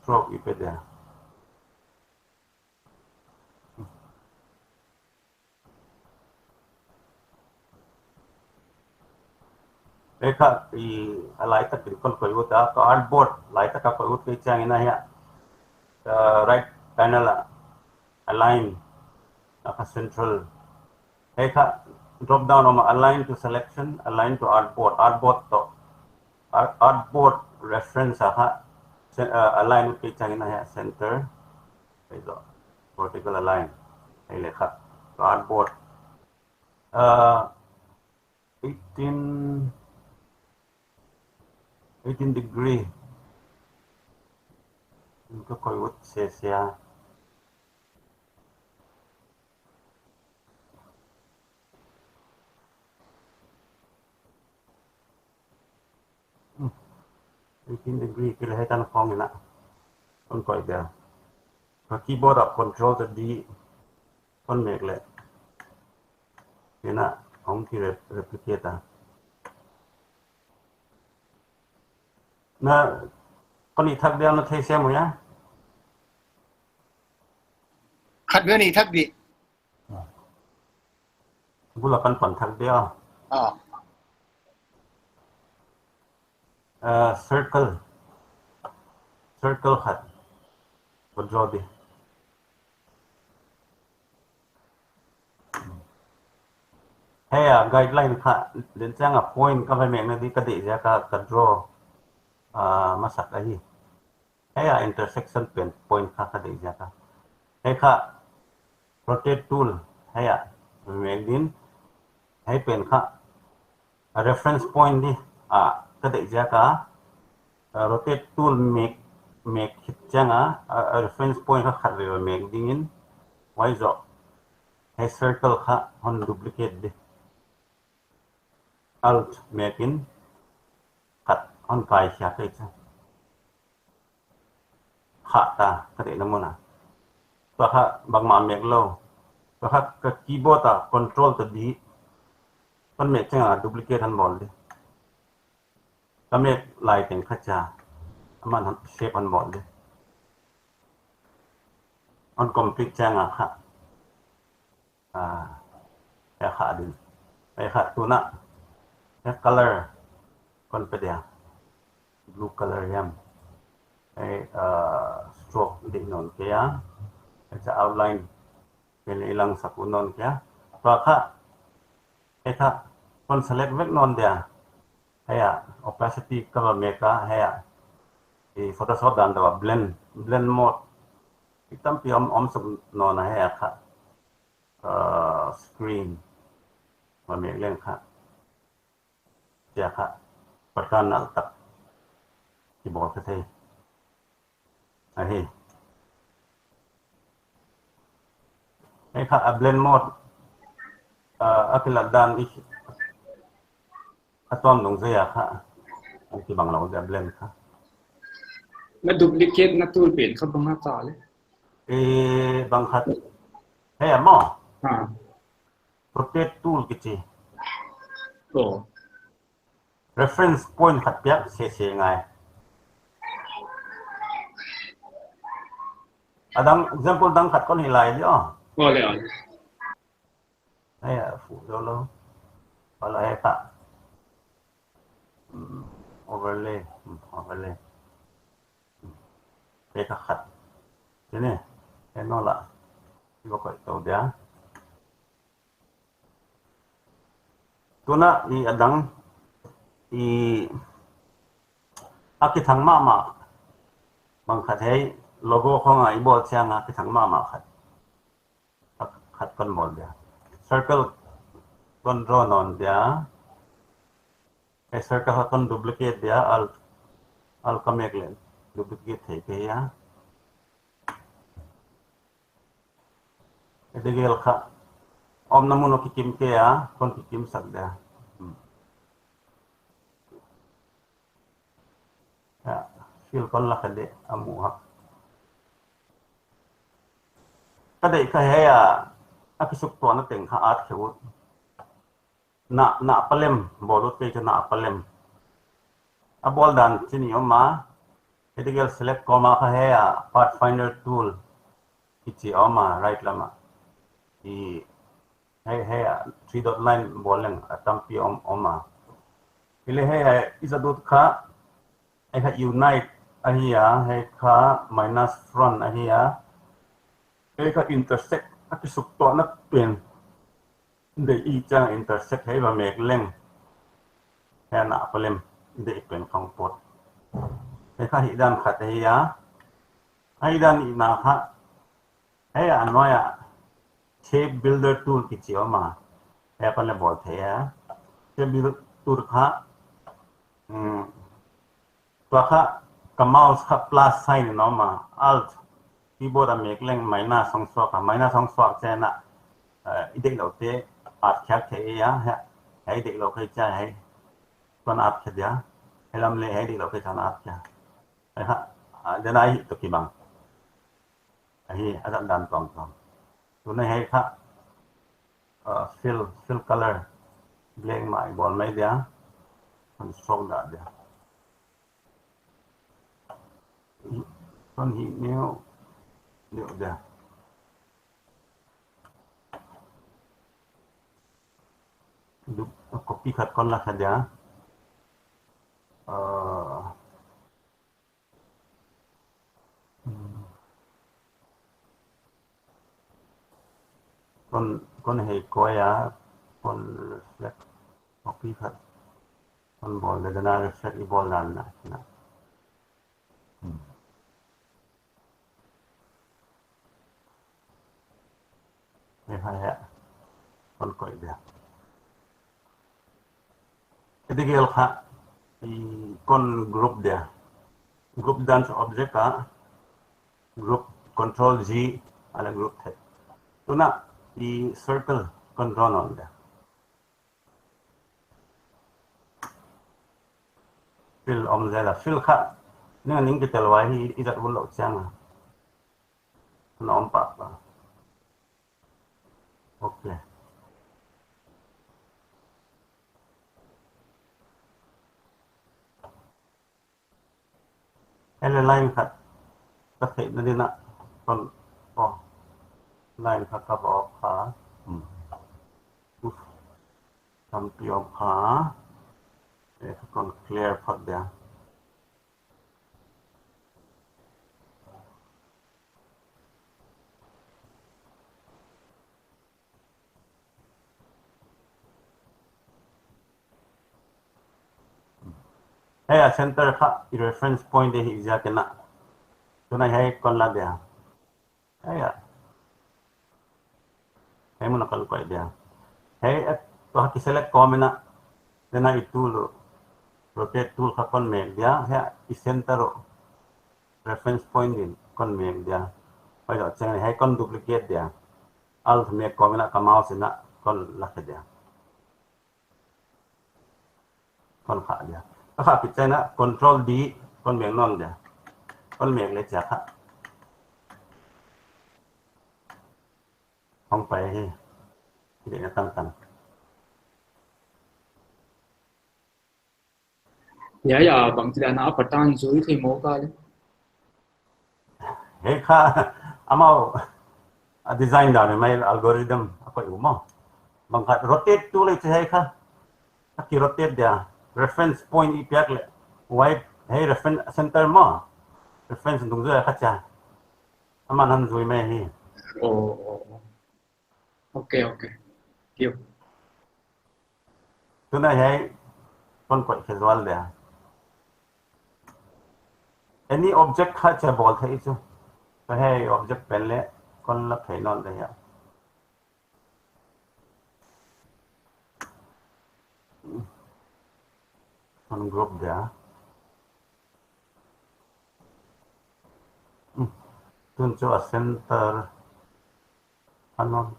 Stroke i pe dia. Hiai kha i a laitak in kon koih ut a, ka artboard laitak a koih ut kei chiangin a hiai, uh, right panel a align a kha central Hiai kha drop down om a, align to selection, align to artboard, artboard toh. Art, artboard reference a kha, se-, uh, align ut kei chiangin hiai center. Hiai toh, vertical align. Hiai leh kha, artboard. Uh, eighteen, eighteen degree. Ka koih ut sese a. Hmm. Eighteen degree kila hiai tan khong in a. Kon koih dia. Ka keyboard a control te D. Kon mek leh. Hiai in a, hong ki rep-, replicate a. Na, kon i thak dia na thei siam uh hia? Khat vei ni thak di. Bul a kan pan thak dia. Ah. Uh, circle. Circle khat. Kon draw di. Hiai a guideline kha, len chiang a point ka va mekna di ka deih ziaka ka draw, ah, masak ahi. Hiai a intersection pen point kha ka deih ziaka. Hiai kha rotate tool, hiai a mek din, hiai pen kha a reference point di, ah, ka deih ziaka, ah, rotate tool mek, mek khit chiang a, ah, a reference point kha khat vei va mek dingin, huai zoh, hiai circle kha hon duplicate di. Alt mek in, khat hon kai khia kei chiang. Kha ta, ka deihna mun a. Tua kha bangmah mek lou. Tua kha ka keyboard a control te D. Kon mek chiang a duplicate hon bawl di. Ka mek lai teng kha chia. Aman hon shape hon bawl di. Hon complete chiang a kha. Ah, hiai kha din. Hiai kha tuna. Hiai color. Kon pe dia. Blue color hiam. Hiai, ah, stroke deih nawn kei a. Hiai cha outline. Pen i langsak uh nawn kei a. Tua kha. Hiai kha. Kon select vek nawn dia. Hiai a. Opacity ka va mek a. Hiai a. I Photoshop dan deuh a blend. Blend mode. I tampi om, om suk nawn a hiai a kha. Ah, screen. Va mek leng kha. Chia kha. Patkan nalh tak. Ki bawl kha thei. Ahi. Hiai kha a blend mode. Ah, a kilat dan i. A tuam dungzui a kha. Hong kibang lou dia blend kha. Na duplicate na tool pen kha bang a ta le. Eh, bang khat. Hiai a maw. Ha. Rotate tool kichi. Oh. Reference point khat piak sese ngai. A dang, example dang khat kon hih lai di aw. Oh, le, oh. Hiai a fuh zou lou. Wala hiai kha. Hmm, overlay, hmm, overlay. Hmm. Hiai kha khat. Sini, hiai nou la. Hiai va koih tou dia. Tuna i a dang, i a kithang mahmah. Bang khat hiai logo khong a i bawl chiang a kithang mahmah khat. Khat, khat kon bawl dia. Circle kon draw nawn dia. Hiai circle kha kon duplicate dia, alt, alt ka mek leh duplicate thei kei a. Hiai degel kha. Omna mun uh kikim kei a, kon kikim sak dia. Hmm. Ya, fill kon la kha de, a mu hak. Ka deih kha hiai a, a kisuktuahna teng kha at khe ut. Na, na palem, bawl ut kei chu na palem. A bawl dan chini om a, hiai degel select kawm a kha hiai a, Pathfinder tool, kichi om a, right lam a. I Hiai, hiai a, three dot line bawl leng a tampi om, om a. Hileh hiai a, i zat ut kha, hiai kha unite ahi a, hiai kha minus front ahi a. Hiai kha intersect a kisuktuahna pen. Deih i chang intersect hiai va mek leng, hiai na problem deih pen khong pawt. Hiai kha hih dan khat ahi a. Hiai dan nihna kha, hiai a nuai a shape builder tool kichi om a. Hiai kon leh bawl thei a. Shape builder tool kha, um, tua kha ka mouse kha plus sign in om a, Alt keyboard a mek leng minus hong suak a, minus hong suak chiang a, eh, i deihlouhte at khiak thei a, hiai, hiai deihlou kha i chia hiai. Kon at khia dia. Hiai lam leh hiai deihlou kha i chia at khia. Hiai kha, ah, den a hi toh kibang. Ahi, a zat dan tuamtuam. Tuna hiai kha, uh, fill, fill color. Black mah i bawl mai dia. Kon stroke dah dia. Kon hih neu, neu dia. Du-, copy khat kon la kha dia. Uh, Kon, kon hei koi a, kon reflect, copy khat. Kon bawl leh, den a reflect i bawl dan na, na. Hmm. Hiai, hiai, hiai. Kon koih dia. Hiai ding gel kha, i kon group dia. Group dan object a, group control G, a leh group thei. Tuna, i circle kon draw nawn dia. Fill om zel a, fill kha. Ning a ning kitel uai hi, i zat ulou chiang a. Na om pahpah. Ok. Hiai leh line khat ka theihna ding a kon, oh, line khat ka va off kha. Hmm. Uf. Tampi om kha. Eh, kon clear phot dia. Hiai a center kha i reference point ahi ziak in a. Tuna hiai kon la dia. Hiai a. Hiai mun a kon koih dia. Hiai a, tua ki select kawm in a. Den a i tool, rotate tool kha kon mek dia. Hiai a i center uh. Reference point in kon mek dia. Hiai zoh chiang in hiai kon duplicate dia. Alt mek kawm in a ka mouse in a kon la kha dia. Kon khah dia. Ka khah khit chiang in a control D kon mek nawn dia. Kon mek leh chia kha. Hong pai hi. Deihna tamtang. Ya, ya, bangchi dan a pattern zui thei maw ka leh. Hiai kha, amau a design dan mai algorithm a koih uh maw. Bang khat rotate tool leh hiai kha. A ki rotate dia. Reference point i piak leh. Uai, hiai reference center maw. Reference dungzui a kha chia. Aman hon zui mai hi. Oh, oh, oh. Ok, ok. Thank you. Tuna hiai kon koih khe zual dia. Any object kha chia bawl thei chu. Ka hiai object pen leh kon la phei nawn dia. Kon group dia. Tun chu a center a nawn.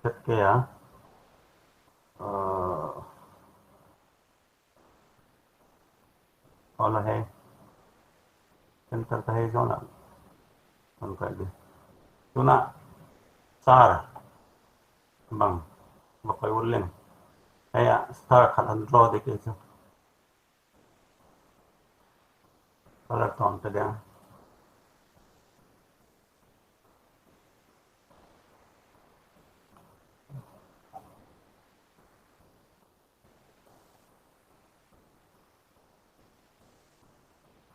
Set kei a. Uh, Hola hiai. Center ka hiai zone a. Kon koih di. Tuna star. Bang. Bang koih uleng. Hiai a star khat hon draw di kei chu. Color tone te dia.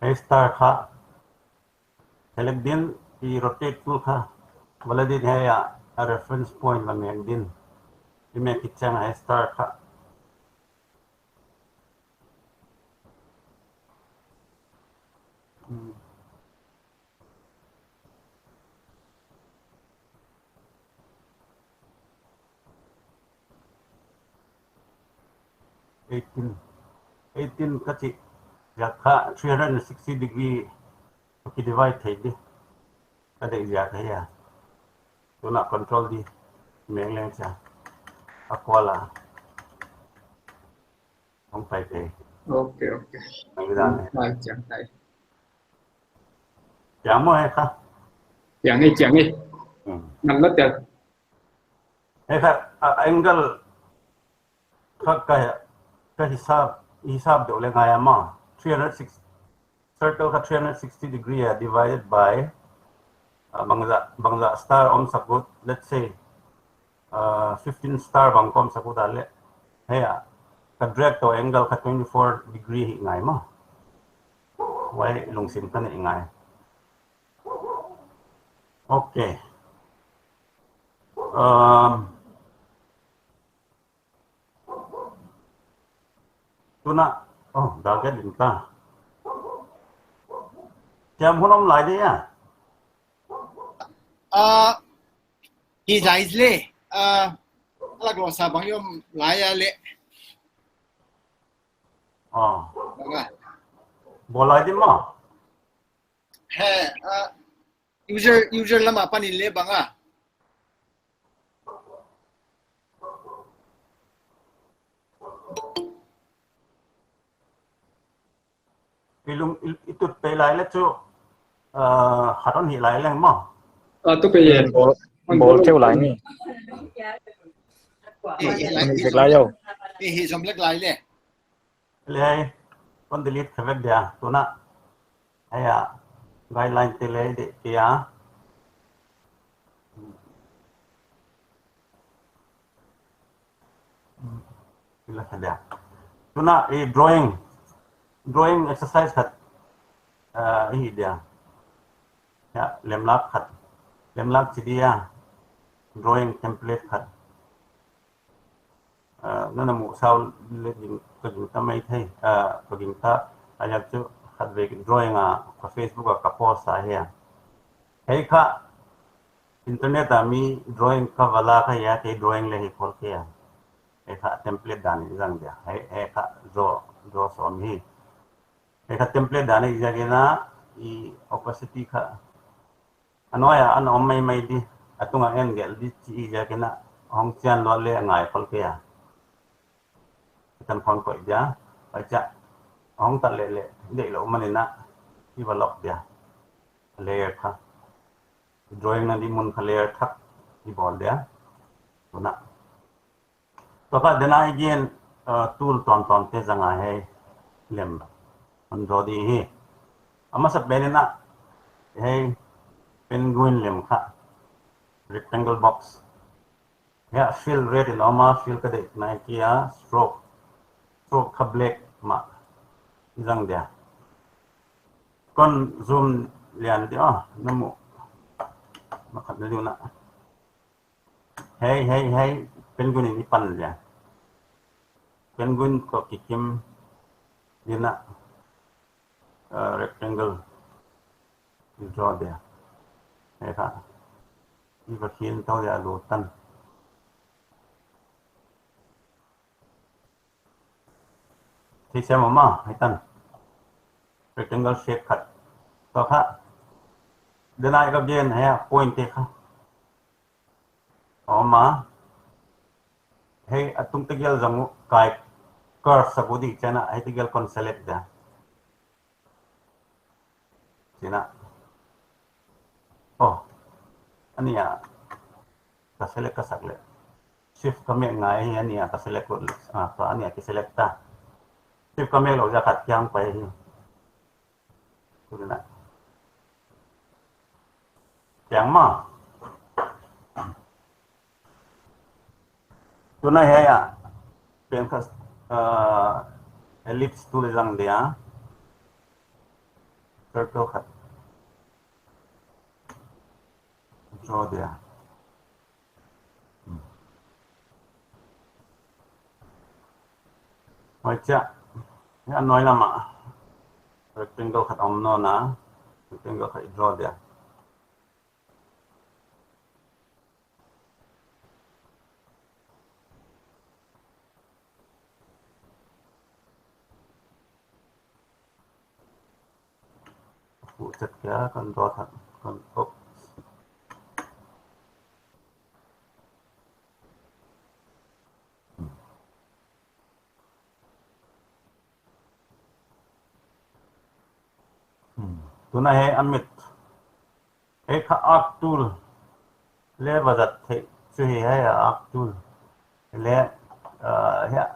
Hiai star kha. Select din, i rotate tool kha. Va la din hiai a, a reference point va mek din. I mek khit chiang a star kha. Hmm. Eighteen. Eighteen ka chih ziak kha three hundred and sixty degree ka kidivide thei di. Ka deih ziak ahi a. Tuna control D mek leng chia. A kual a. Hong pai te. Ok, ok. Ang dan. Pai chiang tai. Chiang maw hiai kha? Chiang e, chiang e. Hmm. Nang la tel. Hiai kha, a, angle kha ka, ka hisap, hisap deuh leh ngai a maw. Three hundred sixty, circle kha three hundred sixty degree a, divided by, uh, bangzah, bangzah star om sak ut, let's say, uh, fifteen star bang om sak ut a leh. Hiai a, ka drag toh angle kha twenty-four degree hi ngai maw. Huai lungsim ka neih ngai. Ok. Um, Tuna, oh, dah ka ding ta. Chiam hun om lai dia. Ah, hi zai le. Ah, lak lo sa bang yom lai a le. Oh. Bang a. Bawl lai di maw. He, ah, user, user lam apan in le bang a. I lung, i, i tut pe lai le chu, uh, khat hon hih lai leng maw. Ah, tu pe ye. Bawl, bawl keu lai ni. Eh, hih lai, hih zek lai yo. Eh, hih zom lek lai le. Le, kon delete kha vek dia, tuna. Hiai a, guideline te le deih kia. Ila kha dia. Tuna, eh, drawing. Drawing exercise khat. Ah, hi dia. Ya, lemlak khat. Lemlak chi dia. Drawing template khat. Ah, nana mu sau le ging, ka gingta maithei, ah, ka gingta, a yak chu khatvei drawing a, ka Facebook a ka post a hia. Hiai kha internet a mi drawing ka va la kha hia, kei drawing le hi khol kei a. Hiai kha template dan i zang dia. Hiai, hiai kha draw, draw sawm hi. Hiai kha template dan i ziak in a, i opacity kha a nuai a, ana om maimai di, a tung a en gelh di chih ziak in a, hong chian luat le a ngai khol kei a. Tan khong koih dia, pai chia, hong tat leh leh, deih lou man in a, i va lock dia. Layer kha. Drawing na di mun kha layer thak, i bawl dia. Tuna. Tua kha denai gen, uh, tool tuamtuam te zang a hiai lem hon draw di hi. A masa pen in a hiai penguin lem kha rectangle box. Hiai fill red in om a, fill ka deih nai kei a, stroke. Stroke kha black mah i zang dia. Kon zoom lian di a, na mu. Ma khat na liu na. Hei, hei, hei, penguin in i pan dia. Penguin ko kikim dina, uh, rectangle i draw dia. Hei kha. I va khin tau dia lu tan. Thei siam mah, hei tan. Rectangle shape khat. Tua kha. Denai ka gen hei a point te kha. Om a. Hei a tung tegel zang uh kai curve sak uh di chih in a, hei tegel kon select dia. Chih in a. Oh. A nih a. Ka select ka sak leh. Shift ka mek ngai hi a nih a ka select uh. Ah, tua a nih a ki select ta. Shift ka mek lou ziak khat kiang pai hi. Tuna. Chiang maw. Tuna hiai a. Pen kha, uh, ellipse tool zang dia. Circle khat. Draw dia. Hmm. Huai chia, hiai a nuai lam ah rectangle khat om nawn a, rectangle khat i draw dia. Fuh chet kia, kan draw thak, kan, oops. Hmm. Tuna hiai a mit. Hiai kha arc tool leh va zat theih chu hi, hiai a arc tool. Leh, ah, hiai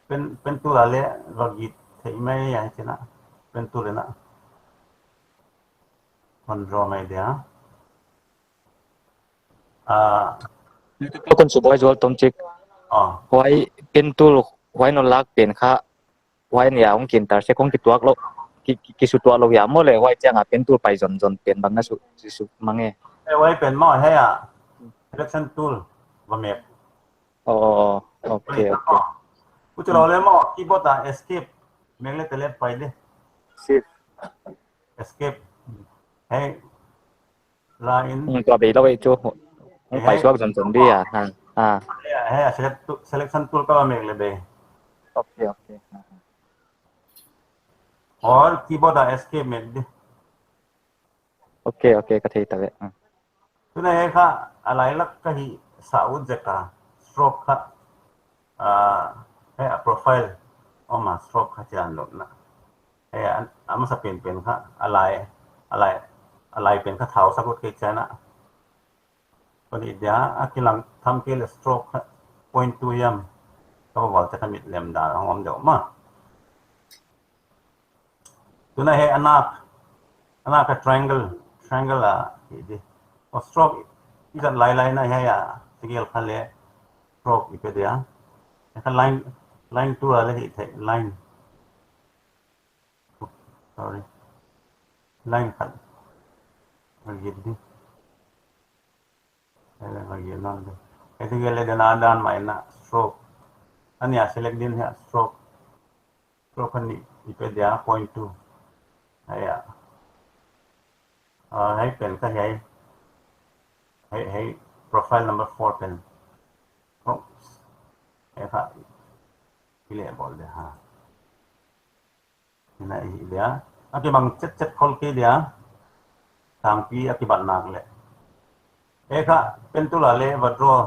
pen, pen tool a leh va git theih mai a, hiai china. Pen tool in a. Kon draw mai dia. Ah. Kon subuai zual tom chik. Ah. Huai pen tool, huai non lak pen kha, huai nia hong kintar se, hong kituak lou, ki, ki, kisutuak lou hia maw leh, huai chiang a pen tool pai zonzon pen bang na su, su, su mang e. Eh, huai pen maw, hiai a selection tool va mek. Oh, okay, okay. Huchi lou leh maw, keyboard a escape mek leh te leh pai di. Shift. Escape. Hiai line. Hmm, tua bei lou ei chu. Hong pai suak zonzon di a. Ha, ha. Hiai, hiai, select to-, selection tool ka va mek leh bei. Okay, okay. Ha, ha. Or keyboard a escape mek di. Okay, okay, ka thei ta ve. Hmm. Tuna hiai kha, a lai lak ka hih sa ut zek a, stroke kha, ah, hiai a profile om a, stroke kha chian lou na. Hiai a, a masa pen pen kha, a lai, a lai, a lai pen kha thau sak ut kei chian a. Kon hih dia, a kilang tham kei leh stroke kha, point two hiam, ka va bawl chiang kha mit lem dan, hong om deuh mah. Tuna hiai a nak, a nak a triangle, triangle a hih di. Aw stroke i zat lailai na hiai a, single kha leh stroke i pe dia. Hiai kha line, line tool a leh hih theih, line. Sorry. Line khat. Hiai hih di. Hiai leh va gel nawn di. Hiai leh dan a dan mai na stroke. A nia select din hiai stroke. Stroke kha ni i pe dia point two. Hiai a. Ah, hiai pen kha hiai. Hiai, hiai profile number four pen. Oops. Hiai kha. I leh bawl di ha. Hiai na i dia. A kibang chetchet khol kei dia. Tangpi a kibat nak leh. Hiai kha pen tool a leh va draw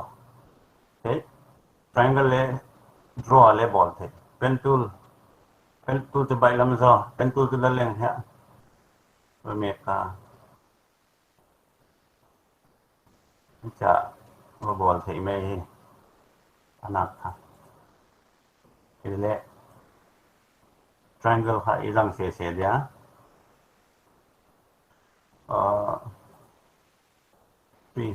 thei. Triangle leh draw a leh bawl thei. Pen tool. Pen tool chu baihlam zaw. Pen tool chu la leng hiai. Va mek a. Hichia va bawl theih mai hi. A nak kha. Hiai leh triangle kha i zang sese dia. Ah, three.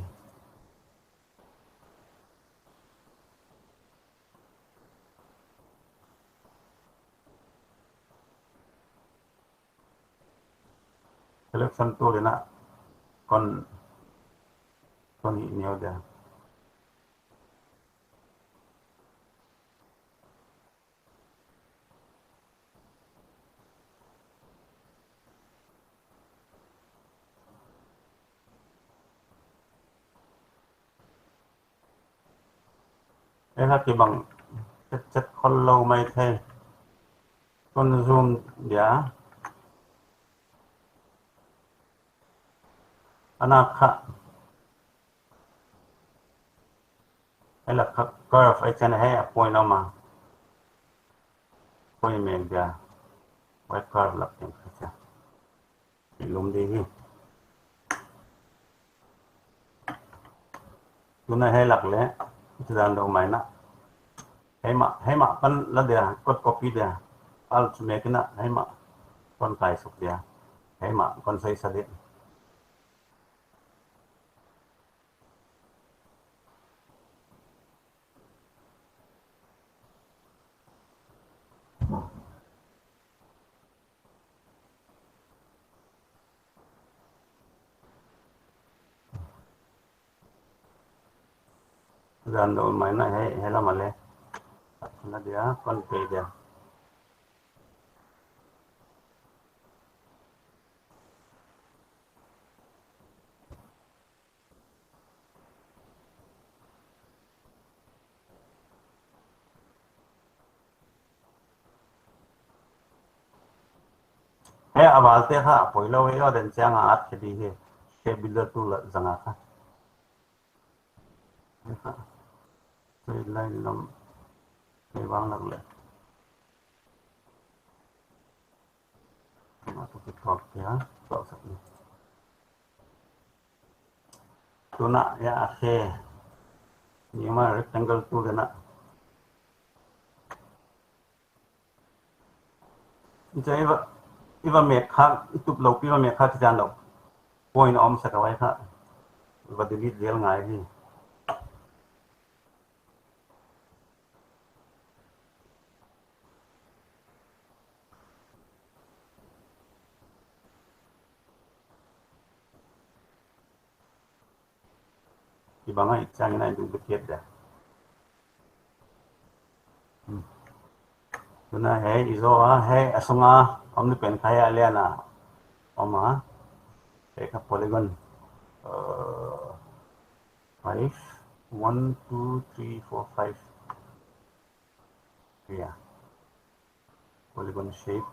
Selection tool in a kon, kon hih neu dia. Hiai kha kibang chetchet khol lou maithei. Kon zoom dia. A nak kha. Hiai lak kha curve hiai chiang hiai a point om a. Point mek dia. Huai curve lak chiang kha chia. I lum di hi. Tuna hiai lak leh, i dan deuh mai na. Hiai mah, hiai mah kon la dia, kon copy dia. Alt mek in a, hiai mah kon kai suk dia. Hiai mah kon soisa di. Dan deuh mai na hiai, hiai lam a leh. Na dia, kon pe dia. He, a val te kha, poilou e, o den chiang a at khe di hi. Shape builder tool zang a kha. Straight line lam ei vang lak le. Ma tu ki thok kia, thok sak ni. Tuna ya a khe. Ni ma rectangle tool na. Hichia i va, i va mek kha, i tup lou pi va mek kha, kijan lou. Point om sak a vai kha. I va delete zel ngai hi. Hibang a i chiang in a i duplicate dia. Hmm. Tuna hiai i zaw a, hiai a sung a om ni pen kha hiai a lian a om a. Hiai kha polygon, uh, five, one, two, three, four, five. Yeah. Polygon shape.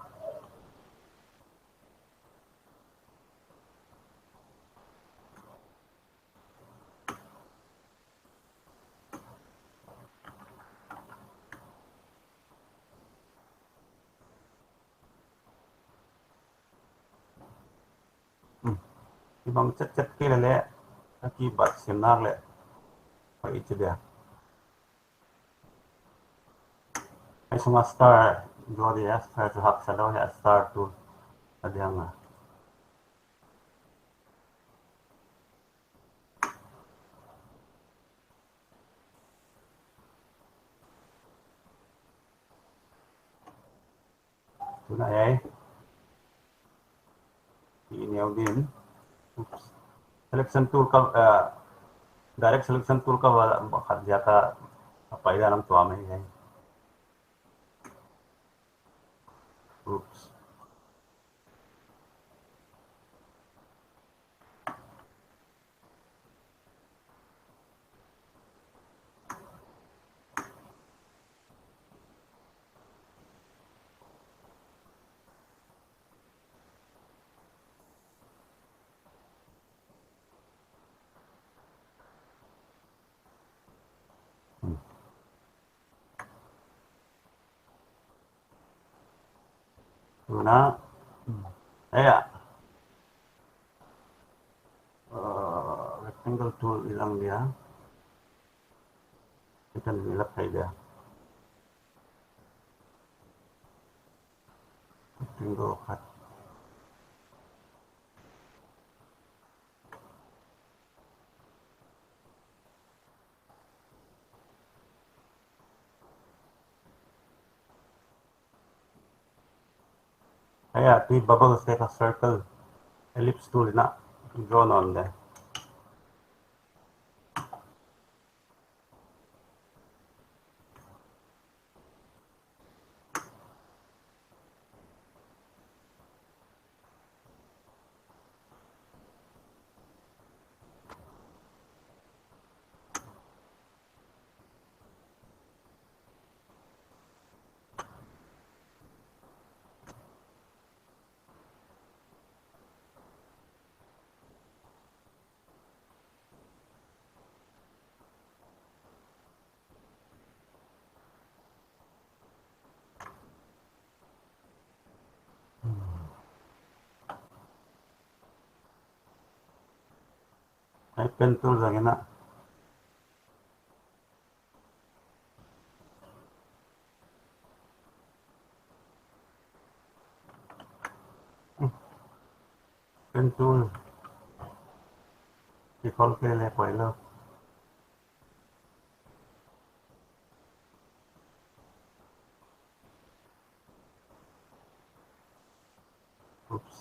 Hmm. Hibang chetchet kei lele, a kibat sim nak le. Hoih chi dia. Hiai sung a star, zaw dia, star chu haksa lou, hiai star tu a diang a. Tuna hiai. I neu din. Oops. Selection tool ka, uh, direct selection tool ka va, va khat dia ka, a pai da lam tua mai hiai. Oops. Tuna, eh, ya. Uh, rectangle tool i zang dia. Kita ni lap kai dia. Rectangle khat. Hiai a, tui bubble sek a circle, ellipse tool in a draw nawn le. Hiai pen tool zang in a. Pen tool. Kikhol kei le poilou. Oops.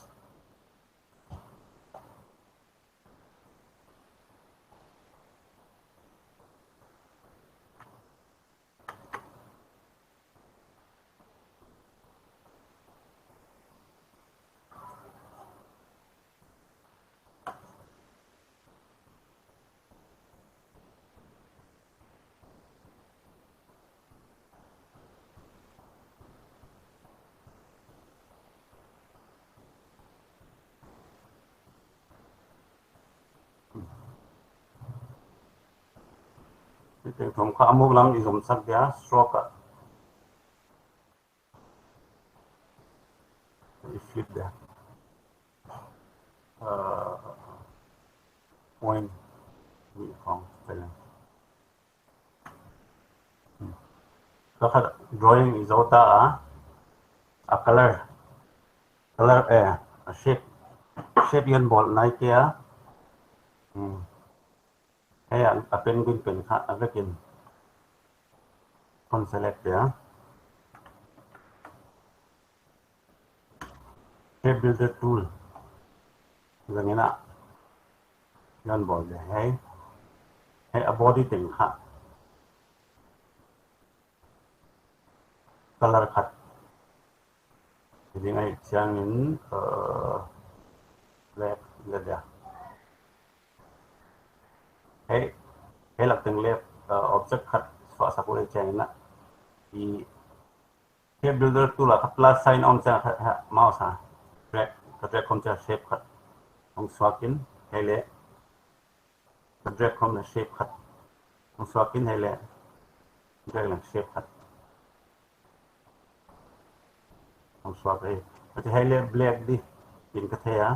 Teng thum kha a muk lam i zom sak dia, stroke ah. I flip dia. Uh, point. Ni kong, pelen. Hmm. Ka kha drawing i zo ta a. A color. Color, eh, a shape. Shape i hon bawl nai kei a. Hmm. Hei a, a pen gun pen kha, a vekin. Kon select dia. Shape Builder tool. Zang in a. I hon bawl dia. Hei. Hei a body teng kha. Color khat. Hiding ai chiangin, uh, black, black dia. Hei, hei lak teng left, uh, object khat suah sak uleh chiangin a. I Shape Builder tool a kha plus sign om chiang kha, kha mouse a. Drag, ka drag khawm chiang shape khat. Hong suak in, hei leh. Ka drag khawm leh shape khat. Hong suak in hei leh. Drag leh shape khat. Hong suak ei. Ka chi hei leh black di. Kin ka thei a.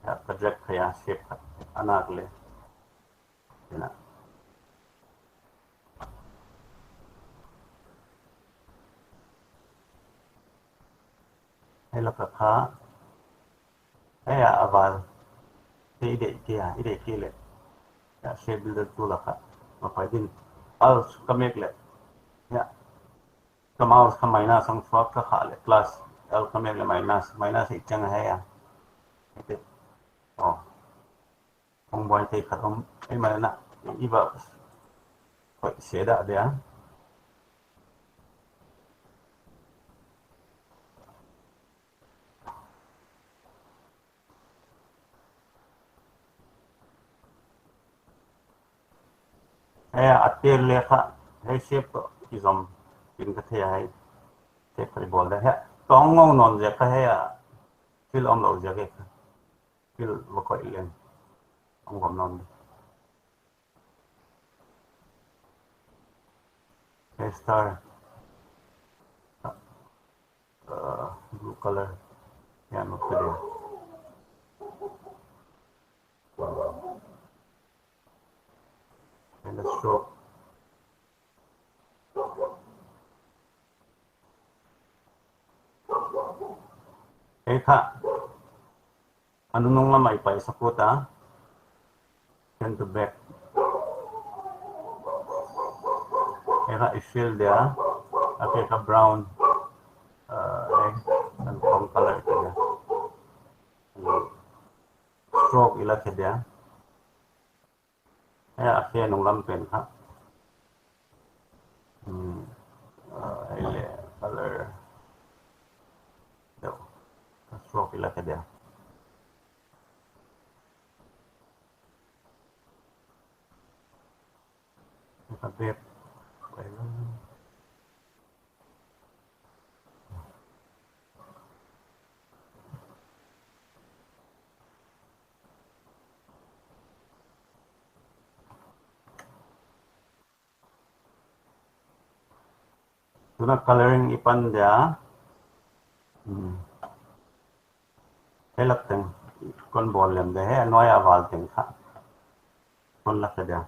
Ya, ka drag thei a shape khat. A nak leh. Ina. Hei lak a kha. Hei a, a val. Hei i deih kei a, i deih kei leh. Ya, Shape Builder tool a kha. Ma pai din. Alt ka mek leh. Ya. Ka mouse kha minus hong suak ka kha leh. Plus. Alt ka mek leh minus. Minus i chiang hei a. Hei te. Oh. Hong buai thei khat om. Ei mai na. I va. Hoi, se dah dia. Hei a, a tel leh kha, hei shape toh kizom, kin ka thei a hei. Shape kha i bawl dia hei. Tong ngong nawn ziak kha hei a, fill omlou ziak e kha. Fill va koih leng. Ong gom nawn di. Hei star. Uh, blue color. Ya, no problem. And the stroke. Hei kha. A nunung lam ah i pai sak ut a. Front to back. Hei kha i fill dia. A ke kha brown. Uh, eh, and brown color dia. Stroke i la khe dia. Hei a khe nung lam pen kha. Hmm. Ah, hei leh color. Deuh. Ka stroke i la khe dia. Ka dep. Tuna coloring i pan dia. Hmm. Hei lak teng kon bawl lem de, hei a nuai a val teng kha. Kon la khe dia.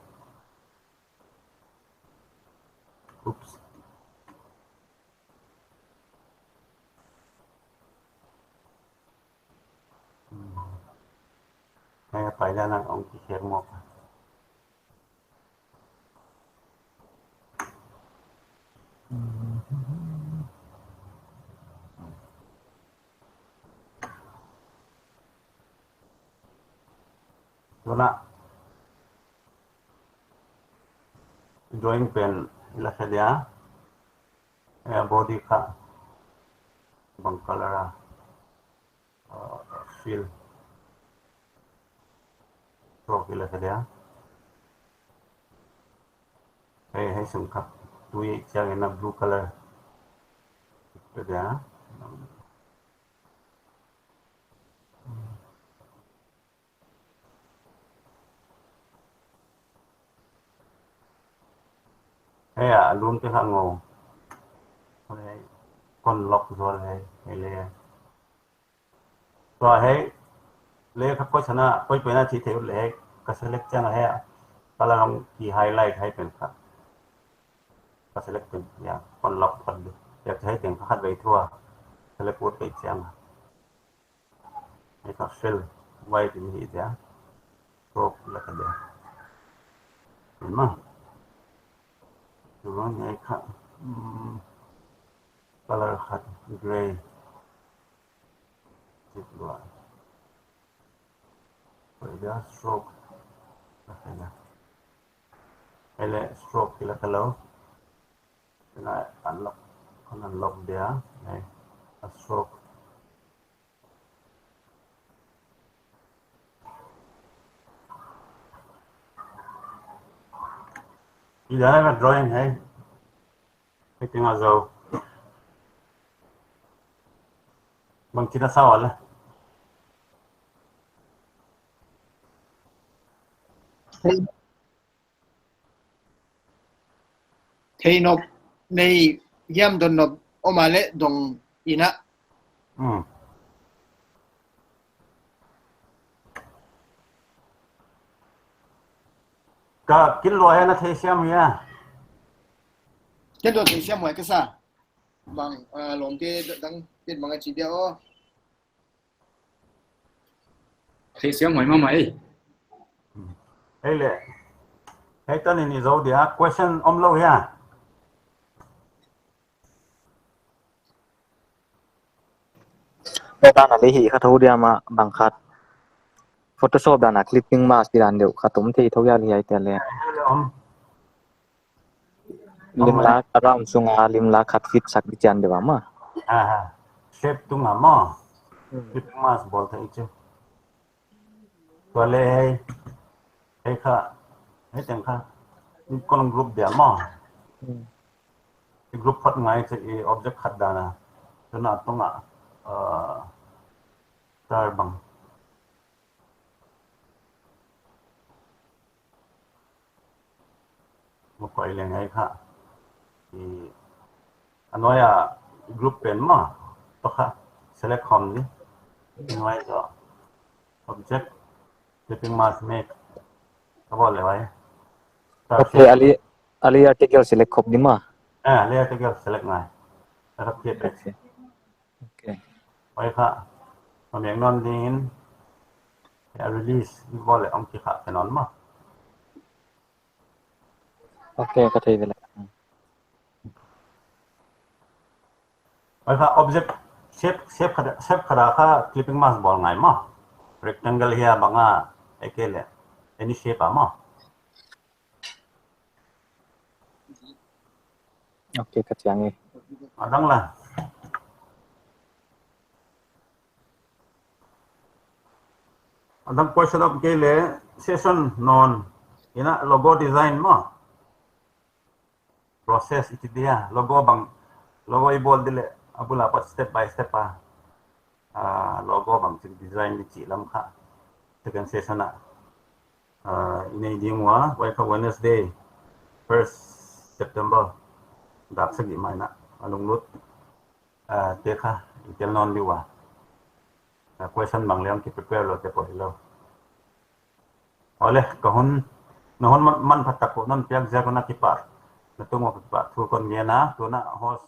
Oops. Hei a pai dia na ong ki share mawk. Tuna drawing pen i la khe dia. Eh, body kha bang color a. Uh, fill. Stroke i la khe dia. Hei, hei sung kha. Tui chiang in a blue color. Khe dia. Hei a, lum te kha ngou. Hei, kon lok zual hei, hei le. Tua hei, le kha koi sana, koi pena chi thei le hei, ka select chiang hei a. Ka la long ki highlight hei pen kha. Ka select pen, ya, kon lok kon di. Ya, hei teng kha khat vei thua. Select ut vei chiang. Hei kha fill white in hi dia. Stroke la ka dia. Ema. Tuan hei kha, mm, color khat gray. Tik dua. Hei dia stroke. La ka dia. Hei le stroke ki la ka lo. Hei unlock, unlock dia. Hei, a stroke. Ida na drawing hei. Hei teng a zou. Bangchi na sa wala. Hei. Thei nop nei hiam, dong nop om a le dong in a. Hmm. Ka kin lua hia na theisiam hia? Kin lua theisiam huai ka sa. Bang, ah, lawmte dang, kin bang a chi dia aw. Theisiam huai mahmah ei. Hei le. Hei tan in i zou dia, question om lou hia? Hei tan a le hi kha thou dia mah bang khat. Photoshop dan a clipping mask dan deuh khat om thei thou hia le hiai te le. Hei le om. Lim lak a round sunga lim lak khat fit sak di chian deuh a maw. Aha. Shape tung a maw. Hmm. Clipping mask bawl thei chu. Tua le hei, hei kha, hei teng kha, kon group dia maw. Hmm. I group phot ngai chu i object khat dan a. Tuna tunga, uh, star bang. Mukoi leng ai kha. I, a nuai a group pen maw. Toh kha select khawm ni. Nuai toh object clipping mask make. Ka bawl le vai. Okay, a le, a le article select khop ni maw. Eh, a le article select ngai. Ka kha fit. Okay. Okay. Huai kha, a meng non ding in, a release, i bawl le om ki kha ke non maw. Okay, ka thei ve le. Huai kha object shape, shape khat, shape khat a kha clipping mask bawl ngai maw. Rectangle hia bang a, ahihkeileh, any shape a maw. Okay, ka chiang e. A dang la. A dang question om kei le, session non. Ina logo design maw. Process i chi dia, logo bang, logo i bawl di le, a bul a pat step by step a. Ah, logo bang chik design ni chih lam kha. Second session a. Ah, i nei ding ua, huai kha Wednesday, first September. Dak sagih mai in a, a lunglut. Ah, te kha, i tel nawn di ua. Ah, question bang leng ki prepare lou te pawh hilou. Awle, ka hun, na hun man, manpha tak uh non piak ziak un a kipak. Na tung uh kipak thu kon ngen a, tuna host